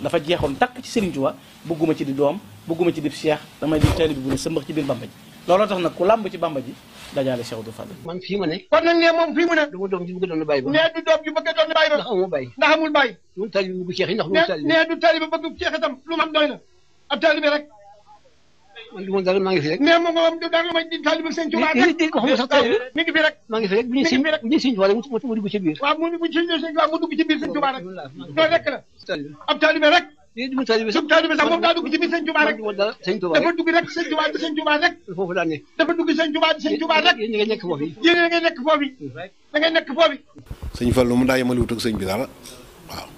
dafa jeexoon takk ci Serigne Touba bëgguma ci di doom bëgguma ci di cheikh damay di taalibe bu ne sëmbax ci biir Bamba ji looloo tax nag ku làmb ci Bamba ji dajaale Cheikh Abdou Fadel. man fii ma ne. kon nag ne moom fii mu ne. du ma doom ji bëgg doon bàyyi ba. nee du doom ji bëgg doon bàyyi ba. ndax amul bàyyi. ndax amul bàyyi. du taalibe bëgg Cheikh yi ndax du taalibe. nee du taalibe bëgg Cheikh itam lu mu am doy na ab taalibe rek. man du ma dara maa ngi fi rek. nee moom moom du dara may di taalibe sëñ Tuubaa rek. waxuma sax taalibe mi ngi fi rek. maa ngi fi rek bu ñuy sëñ Tuubaa rek mu dugg ci biir. waaw mu dugg ci biir sëñ Tuubaa mu dugg ci biir sëñ Tuubaa rek. loolu rek la. ab taalibe rek. du taalibe sax sub taalibe sax moom daa dugg ci biir sëñ Tuubaa rek. dafa dugg rek sëñ Tuubaa di sëñ Tuubaa rek. foofu laa ne. dafa dugg sëñ Tuubaa di sëñ Tuubaa rek. yéen ngay nekk foofu. yéen ngay nekk foofu. da ngay nekk foofu. sëñ Fallu mu daa yemaliwut ak sëñ bi dara waaw.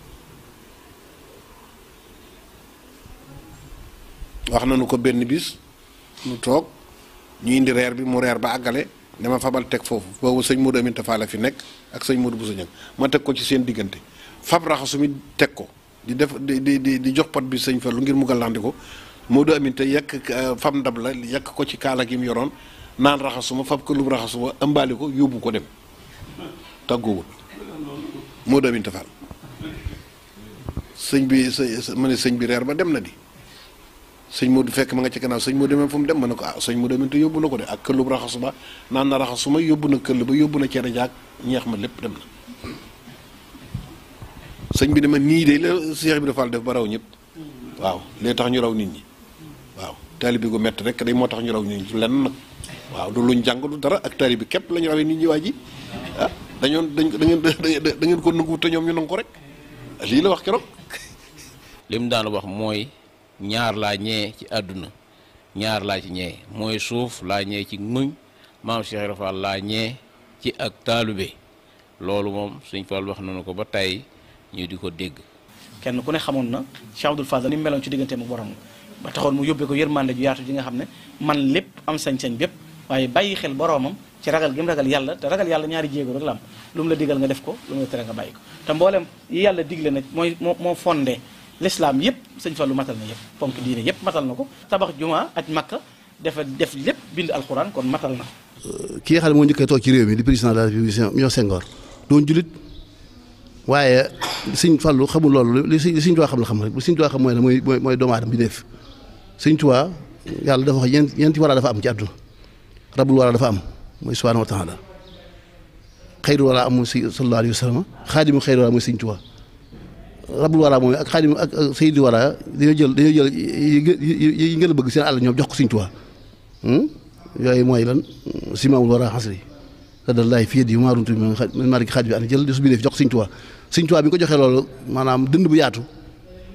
wax nañu ko benn bis mu toog ñu indi reer bi mu reer ba àggale dama fabal teg foofu boobu sëñ Modou Aminta Fall la fi nekk ak sëñ Modou Bousso Niang ma teg ko ci seen diggante fab raxasu mi teg ko di def di jox pot bi sëñ Fallu ngir mu gàllandi ko Modou Aminta yekk fab ndab la yekk ko ci kaala gi mu yoroon naan raxasuma fab ko lu raxasuma ëmbaali ko yóbbu ko dem tàggoowul Modou Aminta Fall sëñ bi ma ne sëñ bi reer ba dem na di sëñ Modou fekk ma nga ci gannaaw sëñ Modou demee fu mu dem ma ne ko sëñ Modou Aminta yóbbu na ko de ak këllub raxasuma naan na raxasuma yóbbu na këll ba yóbbu na cere jaag ñeex ma lépp dem na sëñ bi dama nii de la Cheikh Ibrahima Fall def ba raw ñëpp waaw lee tax ñu raw nit ñi waaw taalibe gu métti rek day moo tax ñu raw nit ñi ci lenn nag waaw du luñ jàng du dara ak taalibe képp la ñu rawee nit ñi waa ji ah da ngeen ko nangu te ñoom ñu nangu ko rek lii la wax keroog. li mu daan wax mooy ñaar laa ñee ci àdduna ñaar laa ci ñee mooy suuf laa ñee ci muñ maam Cheikh Ibrahima Fall laa ñee ci ak taalibe loolu moom Sëñ Fall wax nañu ko ba tey ñu di ko dégg. kenn ku ne xamoon na Cheikh Abdou Fadel ni mu meloon ci digganteem ak borom ba taxoon mu yóbbee ko yërmande ju yaatu ji nga xam ne man lépp am sañ-sañ bépp waaye bàyyi xel boromam ci ragal gi mu ragal yàlla te ragal yàlla ñaari jéego rek la am lu mu la digal nga def ko lu mu la tere nga bàyyi ko te mboolem yi yàlla digle nag moo fondé l'islam yëpp sëñ Fallu matal na yëpp ponk diine yëpp matal na ko tabax juma aj makka def lépp bind alxuraan kon matal na ki nga xam ne moo njëkk a toog ci réew mi di président de la République ñoo Senghor doon julit waaye sëñ Fallu xamul loolu li sëñ Tuubaa xam la xam rek bu sëñ Tuubaa xam mooy doomu aadama bi def sëñ Tuubaa yàlla dafa wax ñeenti wara dafa am ci àdduna rabul wara dafa am mooy subhaanahu wa taala xayru wara am mooy sallallahu alayhi wa sallam xaadimu xayru wara mooy sëñ Tuubaa rabul wara mooy ak xaadimu ak sayyidu wara dañoo jël yi ngeen a bëgg seen àll ñoom jox ko sëñ Tuubaa yooyu mooy lan simaamul wara xasri sadallaahi fii yadi maa runtu min maaliki xaaj bi an jël su bi def jox sëñ Tuubaa sëñ Tuubaa bi nga ko joxee loolu maanaam dënd bu yaatu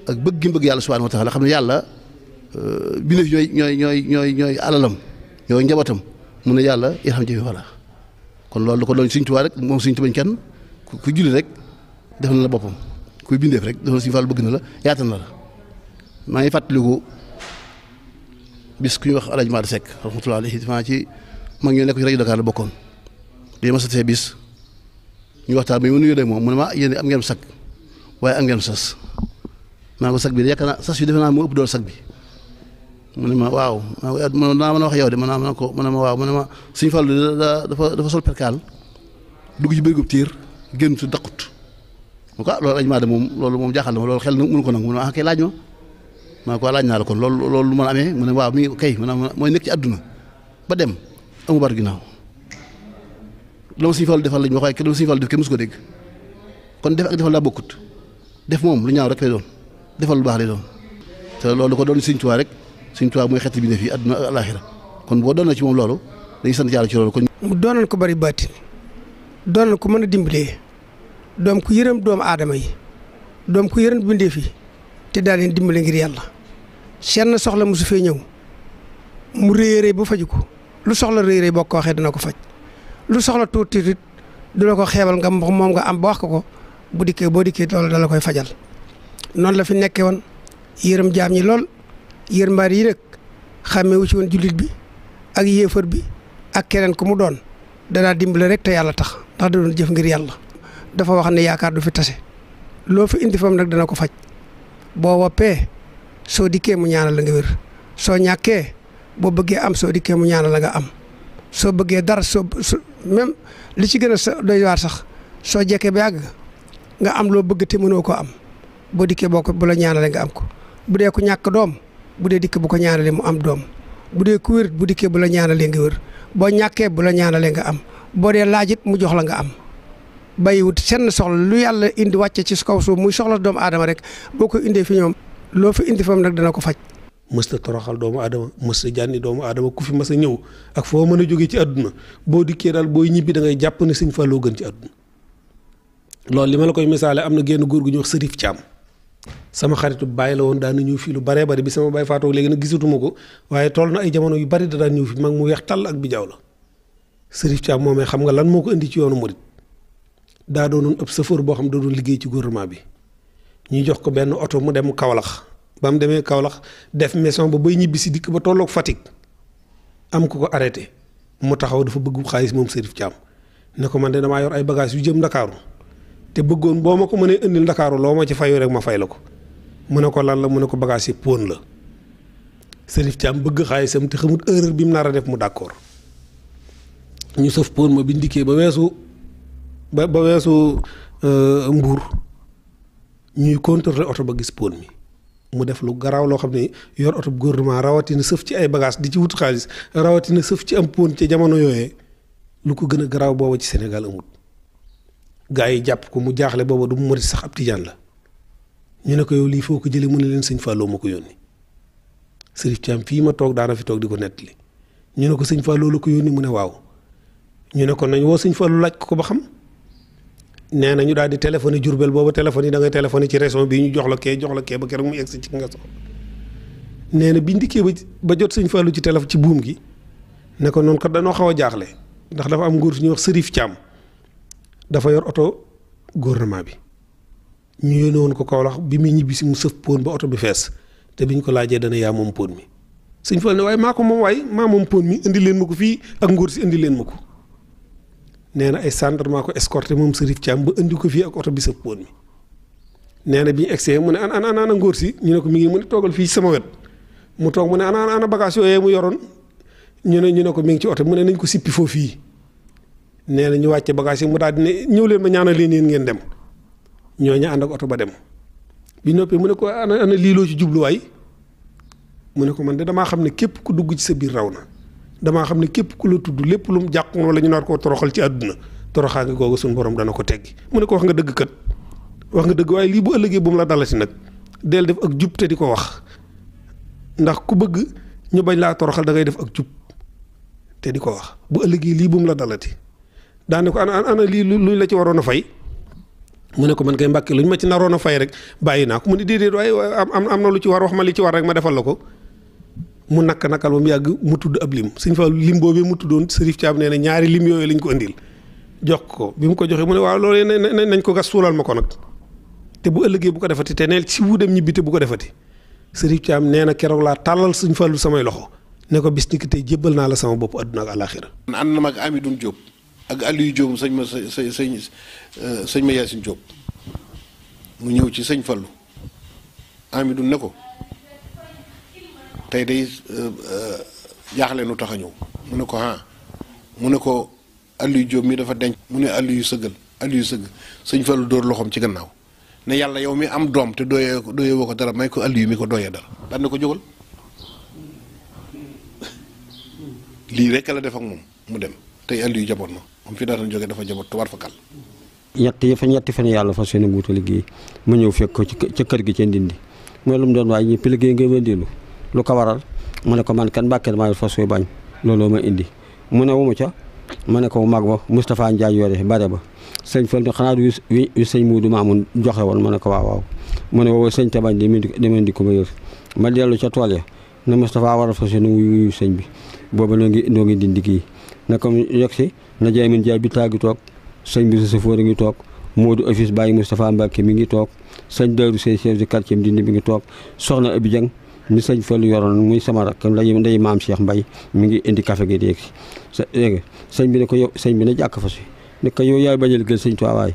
ak bëgg gi mu bëgg yàlla subhaanahu wa taala xam ne yàlla bindeef ñooy alalam ñooy njabootam mu ne yàlla irham jëmi wala kon loolu da ko doon sëñ Tuubaa rek moom sëñ Tuubaa kenn ku julli rek def na la boppam kuy bindeef rek dafa sëñ Fall bëgg na la yaatal na la maa ngi fàttaliku bis ku ñuy wax Alaaji Maada Seck rahmatullahi alayhi maa ci mag ñoo nekk ci rajo Dakar la bokkoon di ma satee bis ñu waxtaan ba mu nuyoo de moom mu ne ma yéen am ngeen sag waaye am ngeen sas maa ko sag bi de yaakaar naa sas bi defe naa moo ëpp dool sag bi mu ne ma waaw naa mën a wax yow de ma ne ma waaw mu ne ma Sëñ Fallu dafa sol perkaal dugg ci bérigub tiir génn su daqut mu ko loolu añ maa de moom loolu moom jaaxal na ma loolu xel mënu ko nangu mu ne ma kay laaj ma maa ko laaj naa la kon loolu lu mën a amee mu ne waaw mi kay mu ne mooy nekk ci àdduna ba dem amu bar ginnaaw la ma Sëñ Fallu defal lañ wax waaye la ma Sëñ Fallu def kenn mësu ko dégg kon def ak defal laa bokkut def moom lu ñaaw rek lay doon defal lu baax lay doon te loolu ko doon Sëñ Tuubaa rek Sëñ Tuubaa mooy xeet bi ne fii àdduna ak alaaxira kon boo doon na ci moom loolu dañuy sant yàlla ci loolu kon mu doonoon ko bari baatin doon ku mën a dimbalee doom ku yërëm doomu aadama yi doom ku yërëm bindeef yi te daal leen dimbale ngir yàlla seen soxla mosu fee ñëw mu réy ba faju ko lu soxla réy boo ko waxee dana ko faj lu soxla tuuti it du la ko xeebal nga moom nga am ba wax ko boo dikkee loolu dala koy fajal noonu la fi nekkee woon yërëm jaam ñi lool yërmbaar yi nag xàmmeewu ci woon jullit bi ak yéefar bi ak keneen ku mu doon danaa dimbale rek te yàlla tax ndax da doon jëf ngir yàlla dafa wax ne yaakaar du fi tase loo fi indi fam nag dana ko faj boo woppee soo dikkee mu ñaanal la nga wér soo ñàkkee boo bëggee am soo dikkee mu ñaanal la nga am soo bëggee dara même li ci gën a doy waar sax soo jekkee ba yàgg nga am loo bëgg te mënoo ko am boo dikkee bu la ñaanalee nga am ko bu dee ku ñàkk doom bu dee dikk bu ko ñaanalee mu am doom bu dee ku wér bu dikkee bu la ñaanalee nga wér boo ñàkkee bu la ñaanalee nga am boo dee laajit mu jox la nga am bàyyiwut seen soxla lu yàlla indi wàcce ci kaw suuf muy soxla doomu aadama rek boo ko indee fi ñoom loo fi indi fam nag dana ko faj. mës ta toroxal doomu aadama mës ta jànni doomu aadama ku fi mës a ñëw ak foo mën a jógee ci àdduna boo dikkee daal booy ñibbi da ngay jàpp ne Sëñ Fallou gën ci àdduna loolu li ma la koy misaale am na génn góor gu ñuy wax Sërif Caam sama xaritu bàyyi la woon daan na ñëw fii lu baree bari bi sama baay faatoo léegi nag gisatuma ko waaye toll na ay jamono yu bari da daan ñëw fi mag mu weex tàll ak bi jaaw la Sërif Caam moomee xam nga lan moo ko indi ci yoonu murit daa doonoon ëpp chauffeur boo xam da doon liggéey ci gouvernement bi ñuy jox ko benn oto mu dem Kaolack ba mu demee Kaolack def mission ba bay ñibbi si dikk ba tolloog Fatick am ku ko arrêté mu taxaw dafa bëgg xaalis moom Sërif Caam ne ko man de damaa yor ay bagages yu jëm Ndakaaru te bëggoon boo ma ko mënee indil Ndakaaru loo ma ci fayu rek ma fay la ko mu ne ko lan la mu ne ko bagages yi pon la Sërif Caam bëgg xaalisam te xamut erreur bi mu nar a def mu d'accord ñu sëf pon ma bi ndikkee ba weesu Mbuur ñuy contrôler oto ba gis pon mi mu def lu garaaw loo xam ne yor oto gouvernement rawatina sëf ci ay bagages di ci wut xaalis rawatina sëf ci am pon ci jamono yooyee lu ko gën a garaaw booba ci Sénégal amut gaa yi jàpp ko mu jaaxle booba du mu murit sax ab tijaan la ñu ne ko yow lii foo ko jëlee mu ne leen Sëñ Fallou ma ko yónni Sërif Caam fii ma toog daana fi toog di ko nettali ñu ne ko Sëñ Fallou la ko yónni mu ne waaw ñu ne ko nañ woo Sëñ Fallou laaj ko ba xam nee na ñu daal di téléphoné Jurbel booba téléphone yi da ngay téléphoné ci région bi ñu jox la kee ba keroog mu egsi ci nga soxla nee na biñ dikkee ba jot Sëñ Fallou ci téléphone ci buum gi ne ko noonu kat dañoo xaw a jaaxle ndax dafa am nguur su ñuy wax Sërif Caam dafa yor oto gouvernement bi ñu yónnee woon ko Kaolack bi muy ñibbi si mu sëf pon ba oto bi fees te biñ ko laajee dana yaa moom pon mi Sëñ Fallou ne waaye maa ko moom waaye maa moom pon mi indi leen ma ko fii ak nguur si indi leen ma ko nee na ay gendarme ko escorté moom Sërif Caam ba indi ko fii ak oto bi sëf pon mi nee na bi ñu egsee mu ne ana ngóor si ñu ne ko mi ngi mu ne toogal fii sama wet mu toog mu ne ana bagage yooyee mu yoroon ñu ne ko mi ngi ci oto mu ne nañ ko sippi foofu fii nee na ñu wàcce bagage yi mu daal di ne ñëw leen ma ñaanal leen yéen ngeen dem ñooñu ànd ak oto ba dem bi noppee mu ne ko ana lii loo ci jubluwaay mu ne ko man de damaa xam ne képp ku dugg ci sa biir raw na damaa xam ne képp ku la tudd lépp lu mu jàq wala ñu nar koo toroxal ci àdduna toroxaa ngi googu suñu borom dana ko teggi mu ne ko wax nga dëgg kat wax nga dëgg waaye lii bu ëllëgee bu mu la dalati nag del def ak jub te di ko wax ndax ku bëgg ñu bañ laa toroxal da ngay def ak jub te di ko wax bu ëllëgee lii bu mu la dalati daane ko ana lii luñ la ci waroon a fay mu ne ko man kay Mbàkke luñ ma ci naroon a fay rek bàyyi naa ko mu ne déedéet waaye am na lu ci war wax ma li ci war rek ma defal la ko mu nakal ba mu yàgg mu tudd ab lim Sëñ Fallu lim boobee mu tuddoon Sërif Caam nee na ñaari lim yooyu lañ ko indil jox ko bi mu ko joxee mu ne waaw loolu nañ ko gas suulal ma ko nag te bu ëllëgee bu ko defati te neel si wu dem ñibbi te bu ko defati Sërif Caam nee na keroog laa tàllal Sëñ Fallu samay loxo ne ko bis ni ki tey jébbal naa la sama bopp àdduna ak àlaaxira. ànd na ma ak Amidoune Diop ak Aliou Diop sëñ ma Yacine Diop mu ñëw ci Sëñ Fallu Amidoune ne ko tey day jaaxle nu tax a ñëw mu ne ko mu ne ko Aliou Diop mi dafa denc mu ne Aliou sëgg Sëñ Fallu dóor loxoom ci gannaaw ne yàlla yow mi am doom te dooyee woo ko dara may ko Aliou mi ko dooyee dara daan na ko jógal lii rek la def ak moom mu dem tey Aliou jaboot na moom fi daan jógee dafa jaboot tubaar fa kàll. ñetti fan yàlla fas yéene wuute liggéey mu ñëw fekk ko ca kër gi ca Ndindi mooy lu mu doon waaye ñëpp liggéey nga wëndeelu lu ko waral mu ne ko man kan Mbàkke damaa fas yéene bañ looloo ma indi mu ne wu ma ca ma ne ko mag ba Moustapha Ndiaye yore bare ba sëñ Fallu xanaa du wi sëñ Muudu Maamun joxe woon ma ne ko waaw mu ne woo sëñ Tabañ demeen di ko ma yër ma dellu ca tool ya ne Moustapha war a fas yéene wuyu sëñ bi booba noo ngi dindi kii na ko yegg si na jaay min jaay bi tàggi toog sëñ bi sa sëfoor a ngi toog Moodu office bàyyi Moustapha Mbacke mi ngi toog sëñ Daaru Sey chef de quartier dindi mi ngi toog soxna Abi Jang ni sëñ Fallu yoroon muy sama rakk nday maam Cheikh Mbay mi ngi indi café gi déeg sëñ bi ne ko yow sëñ bi ne jàkk fa si ne ko yow yaay bañ a liggéey sëñ Tuubaa waay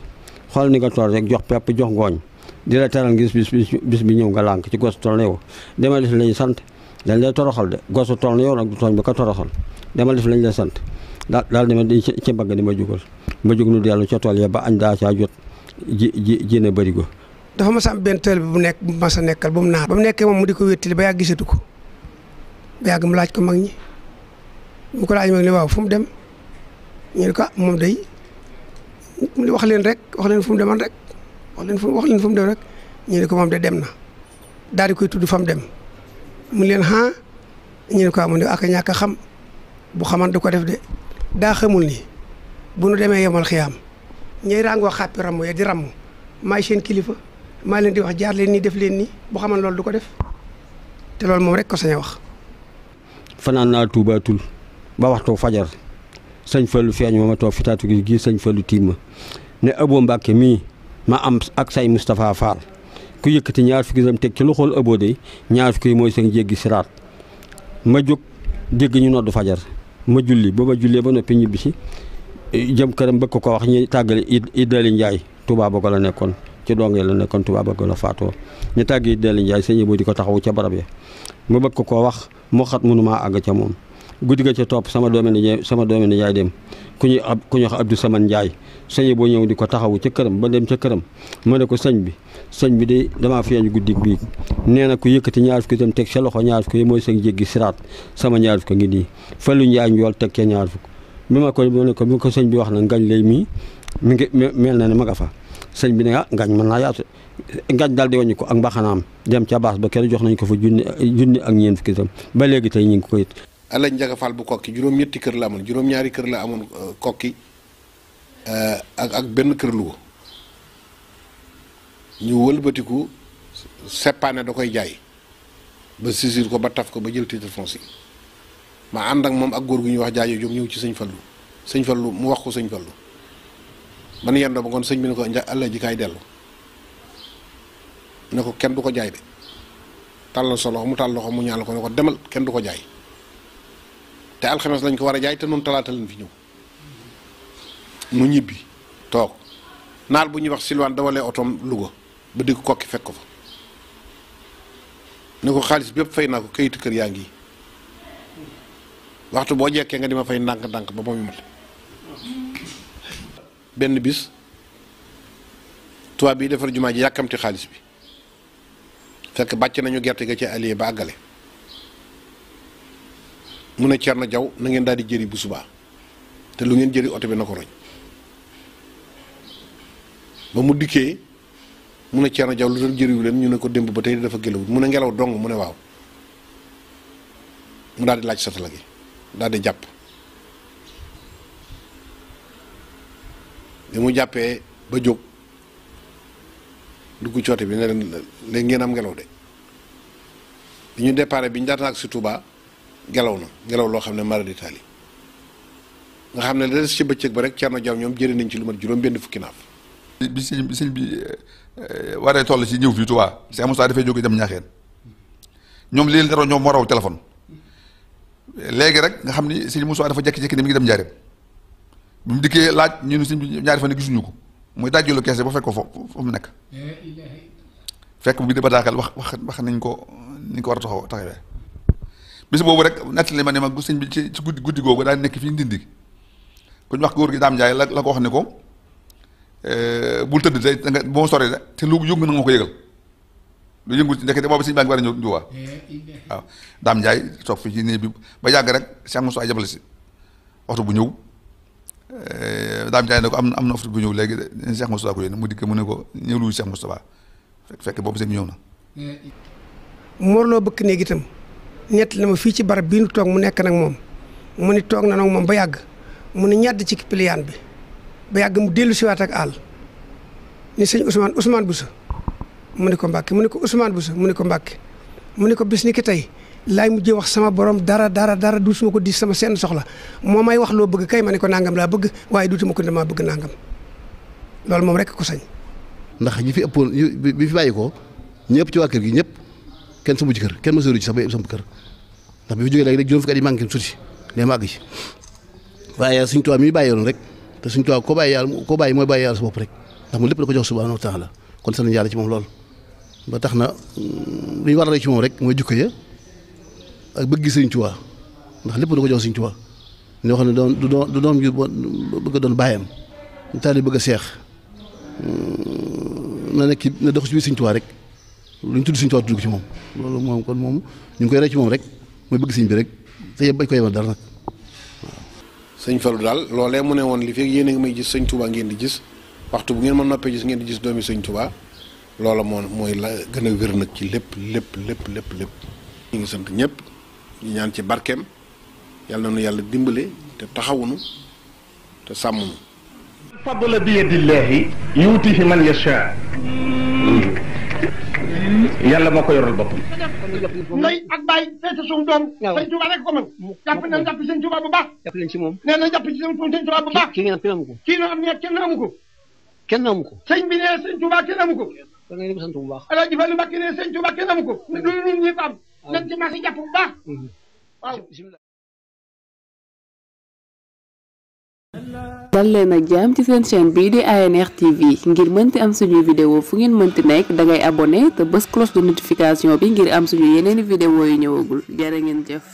xool ni nga tool rek jox pepp jox ngooñ di la teral ngis bis bi ñëw nga lànk ci gosu tool na yow demal def lañu sant dañ lay toroxal de gosu tool na yow nag du tooñ ba ko toroxal demal def lañ lay sant daal dama di ci mbagg di ma jugal ma jug nu dellu ca tool ya ba añ daa caa jot ji na bëri go dafa mas a am benn teel bi bu nekk bu mas a nekkal bu mu naar ba mu nekkee moom mu di ko wéttali ba yàgg gisatu ko ba yàgg mu laaj ko mag ñi mu ko laaj mag ni waaw fu mu dem ñu ne ko moom day wax leen rek wax leen fu mu demoon rek wax leen fu mu dem rek ñu ne ko moom de dem na daal di koy tudd fa mu dem mu leen ñu ne ko mu ne ak ñàkk a xam bu xaman du ko def de daa xamul ni bu nu demee yemal xiyaam ñooy ràngoo xàppi ramm ya di ramm maay seen kilifa maa leen di wax jaar leen nii def leen nii bu xaman loolu du ko def te loolu moom rek ko sañ a wax. fanaan naa tuubaatul ba waxtu fajar sëñ Fallu feeñ ma toog fi taatu gi sëñ Fallu tiim ma ne Abo Mbàkke mii ma am ak say Moustapha Fall ku yëkkati ñaar fukki dërëm teg ci loxol Abo de ñaar fukki mooy seen jéggi siraat ma jóg dégg ñu noddu fajar ma julli ba ma jullee ba noppi ñibbi si jëm këram bëgg ko wax ñi tàggale Idali Njaay Touba Bogo la nekkoon ci dongee la nekkoon Touba Bogo la faatoo ñu tàgg Idali Njaay sëñ Abo di ko taxawu ca barab ya ma bëgg ko wax moo xat mënumaa àgg ca moom guddi ga ca topp sama doomi nijaay dem ku ñuy wax Abdou Saman Njaay sëñ Abo ñëw di ko taxawu ca këram ba dem ca këram ma ne ko sëñ bi de damaa feeñu guddi bii nee na ku yëkkati ñaar fukki itam teg sa loxo ñaar fukki mooy seen jéggi siraat sama ñaar fukki ngi nii Fallu Njaay njool teg ca ñaar fukk bi ma ko sëñ bi wax na ngañ lay mi ngi mel na ne ma nga fa sëñ bi ne ngañ mën naa yaatu ngañ daal di wàññi ko ak mbaxanaam dem ca baas ba kenn jox nañ ko fa junni ak ñeent fukki itam ba léegi tey ñu ngi ko it Alañ Njaga Fall bu kokki juróom-ñetti kër la amoon juróom-ñaari kër la amoon kokki ak benn kër Louga ñu wëlbatiku seppaane da koy jaay ba saisir ko ba taf ko ba jël titre foncier ma ànd ak moom ak góor gu ñuy wax jaajo jóg ñëw ci sëñ Fallu mu wax ko sëñ Fallu man yendoo ba ngoon sëñ bi ne ko Alla ji kaay dellu ne ko kenn du ko jaay de tàllal sa loxo mu tàll loxo mu ñaal ko ne ko demal kenn du ko jaay te alxames lañ ko war a jaay te noonu talaata lañ fi ñëw mu ñibbi toog naal bu ñuy wax Silwaan dawalee otoom Louga ba digg kokki fekk ko fa ne ko xaalis bépp fay naa ko kayitu kër yaa ngi waxtu boo jekkee nga di ma fay ndànk-ndànk ba moomu mat benn bis tubaab bi defar jumaa ji yàkkamti xaalis bi fekk bàcc nañu gerte ga ci allié ba àggale mu ne Cerno Jaw na ngeen daal di jëri bu subaa te lu ngeen jëri oto bi na ko roñ ba mu dikkee mu ne Cerno Jaw lu doon jëriwu leen ñu ne ko démb ba tey dafa gelawut mu ne ngelaw dong mu ne waaw mu daal di laaj satala gi daal di jàpp bi mu jàppee ba jóg dugg coote bi ne leen léegi ngeen am ngelaw de bi ñu déparé bi ñu daataan ak si Touba ngelaw loo xam ne mara d'Italie nga xam ne la des ci bëccëg ba rek Cerno Jaw ñoom jëri nañ ci lu mat juróom benn fukki naaf bi sëñ bi waree toll ci ñëw fii Touba Cheikh Moussa dafay jóge dem ñaaxeen ñoom li leen daroon ñoom moo raw téléphone léegi rek nga xam ni sëñ Moussa dafa jékki-jékki ne mi ngi dem njaareem bi mu dikkee laaj ñu ne sëñ bi ñaari fan gisuñu ko muy dajjulu kees ba fekk ko foofu mu nekk fekk bi di bataaxal wax nañ ko ni ko war a taxawee bis boobu rek nettali ma ne ma sëñ bi ci guddi googu daal nekk fii Ndindi ku ñu wax góor gi Daam Njaay la ko wax ne ko bul tëdd tey nga boo soree de te lu yëngu na nga ko yëgal lu yëngu ci ndekete boobu sëñ baa ngi war a ñëw Njuuba waaw Daam Njaay toog fii ci néeg bi ba yàgg rek Cheikh Moussa jabal si waxtu bu ñëw Daam Njaay ne ko am na waxtu bu ñëw léegi de Cheikh Moussa ko yéen mu dikk mu ne ko ñëwlu Cheikh Moussa fekk boobu sëñ bi ñëw na Morloo bëkk néeg itam nett na ma fii ci barab bii nu toog mu nekk nag moom mu ni toog na nag moom ba yàgg mu ne ñàdd ci piliyaan bi ba yàgg mu dellu siwaat ak àll ni sëñ Ousmane Bousso mu ne ko Mbàkke mu ne ko Ousmane Bousso mu ne ko Mbàkke mu ne ko bis ni ki tey laay mujjee wax sama borom dara duutuma ko di sama seen soxla moo may wax loo bëgg kay ma ne ko nangam laa bëgg waaye duutuma ko damaa bëgg nangam loolu moom rek ko sañ. ndax ñi fi ëppoon bi fi bàyyi ko ñëpp ci waa kër gi ñëpp kenn samu ci kër kenn mësooru ci sax ba sama kër ndax bi fi jógee léegi juróom fukki at yi manqué suuti day màgg ci waaye Sëñ Tuubaa mi bàyyi yoon rek te Sëñ Tuubaa koo bàyyi mooy bàyyi yàlla sa bopp rek ndax moom lépp da ko jox subhaanahu wa taala kon sant yàlla ci moom lool ba tax na li ñu war a rek ci moom rek mooy jukko ya ak bëgg Sëñ Tuubaa ndax lépp da ko jox Sëñ Tuubaa ñoo xam ne du doon ju bëgg a doon bàyyam ñu taal bëgg a seex na nekk na dox ci biir Sëñ Tuubaa rek lu ñu tudd Sëñ Tuubaa tudd ko ci moom loolu moom kon moom ñu ngi koy rey ci moom rek mooy bëgg sëñ bi rek te yëpp bañ ko yemal dara nag waaw. sëñ Fallou daal loolee mu ne woon li fekk yéen a ngi may gis Sëñ Tuubaa ngeen di gis waxtu bu ngeen ma noppee gis ngeen di gis doomi Sëñ Tuubaa loola mooy la gën a wér nag ci lépp. ñu ngi sant ñëpp ñu ñaan ci barkeem yàlla na nu yàlla dimbale te taxawunu te sàmmunu. fadla bi yadillahi yuutihi man yasha yàlla moo ko yoral boppam. ndey ak baay feete suñu doom. waaw Sëñ Tuubaa rek ko mën. jàpp nañ jàpp Sëñ Tuubaa bu baax. jàpp leen ci moom. nee na jàpp ci Sëñ Tuubaa bu baax. kii ngeen am kenn amu ko. kii nga am ne kenn amu ko. kenn amu ko. sëñ bi nee Sëñ Tuubaa kenn amu ko. da ngay dem sant bu baax. Alaaji Fallu Mbàkke nee Sëñ Tuubaa kenn amu ko. du ñun ñi ko am. nañ ci marché jàpp bu baax. waaw. dal leen ak jàmm ci seen chaîne bii di ANR TV ngir mënti am suñuy vidéo fu ngeen mënti nekk dangay abonné te bës cloche de notification bi ngir am suñu yeneeni vidéo yu ñëwagul jërë ngeen jëf.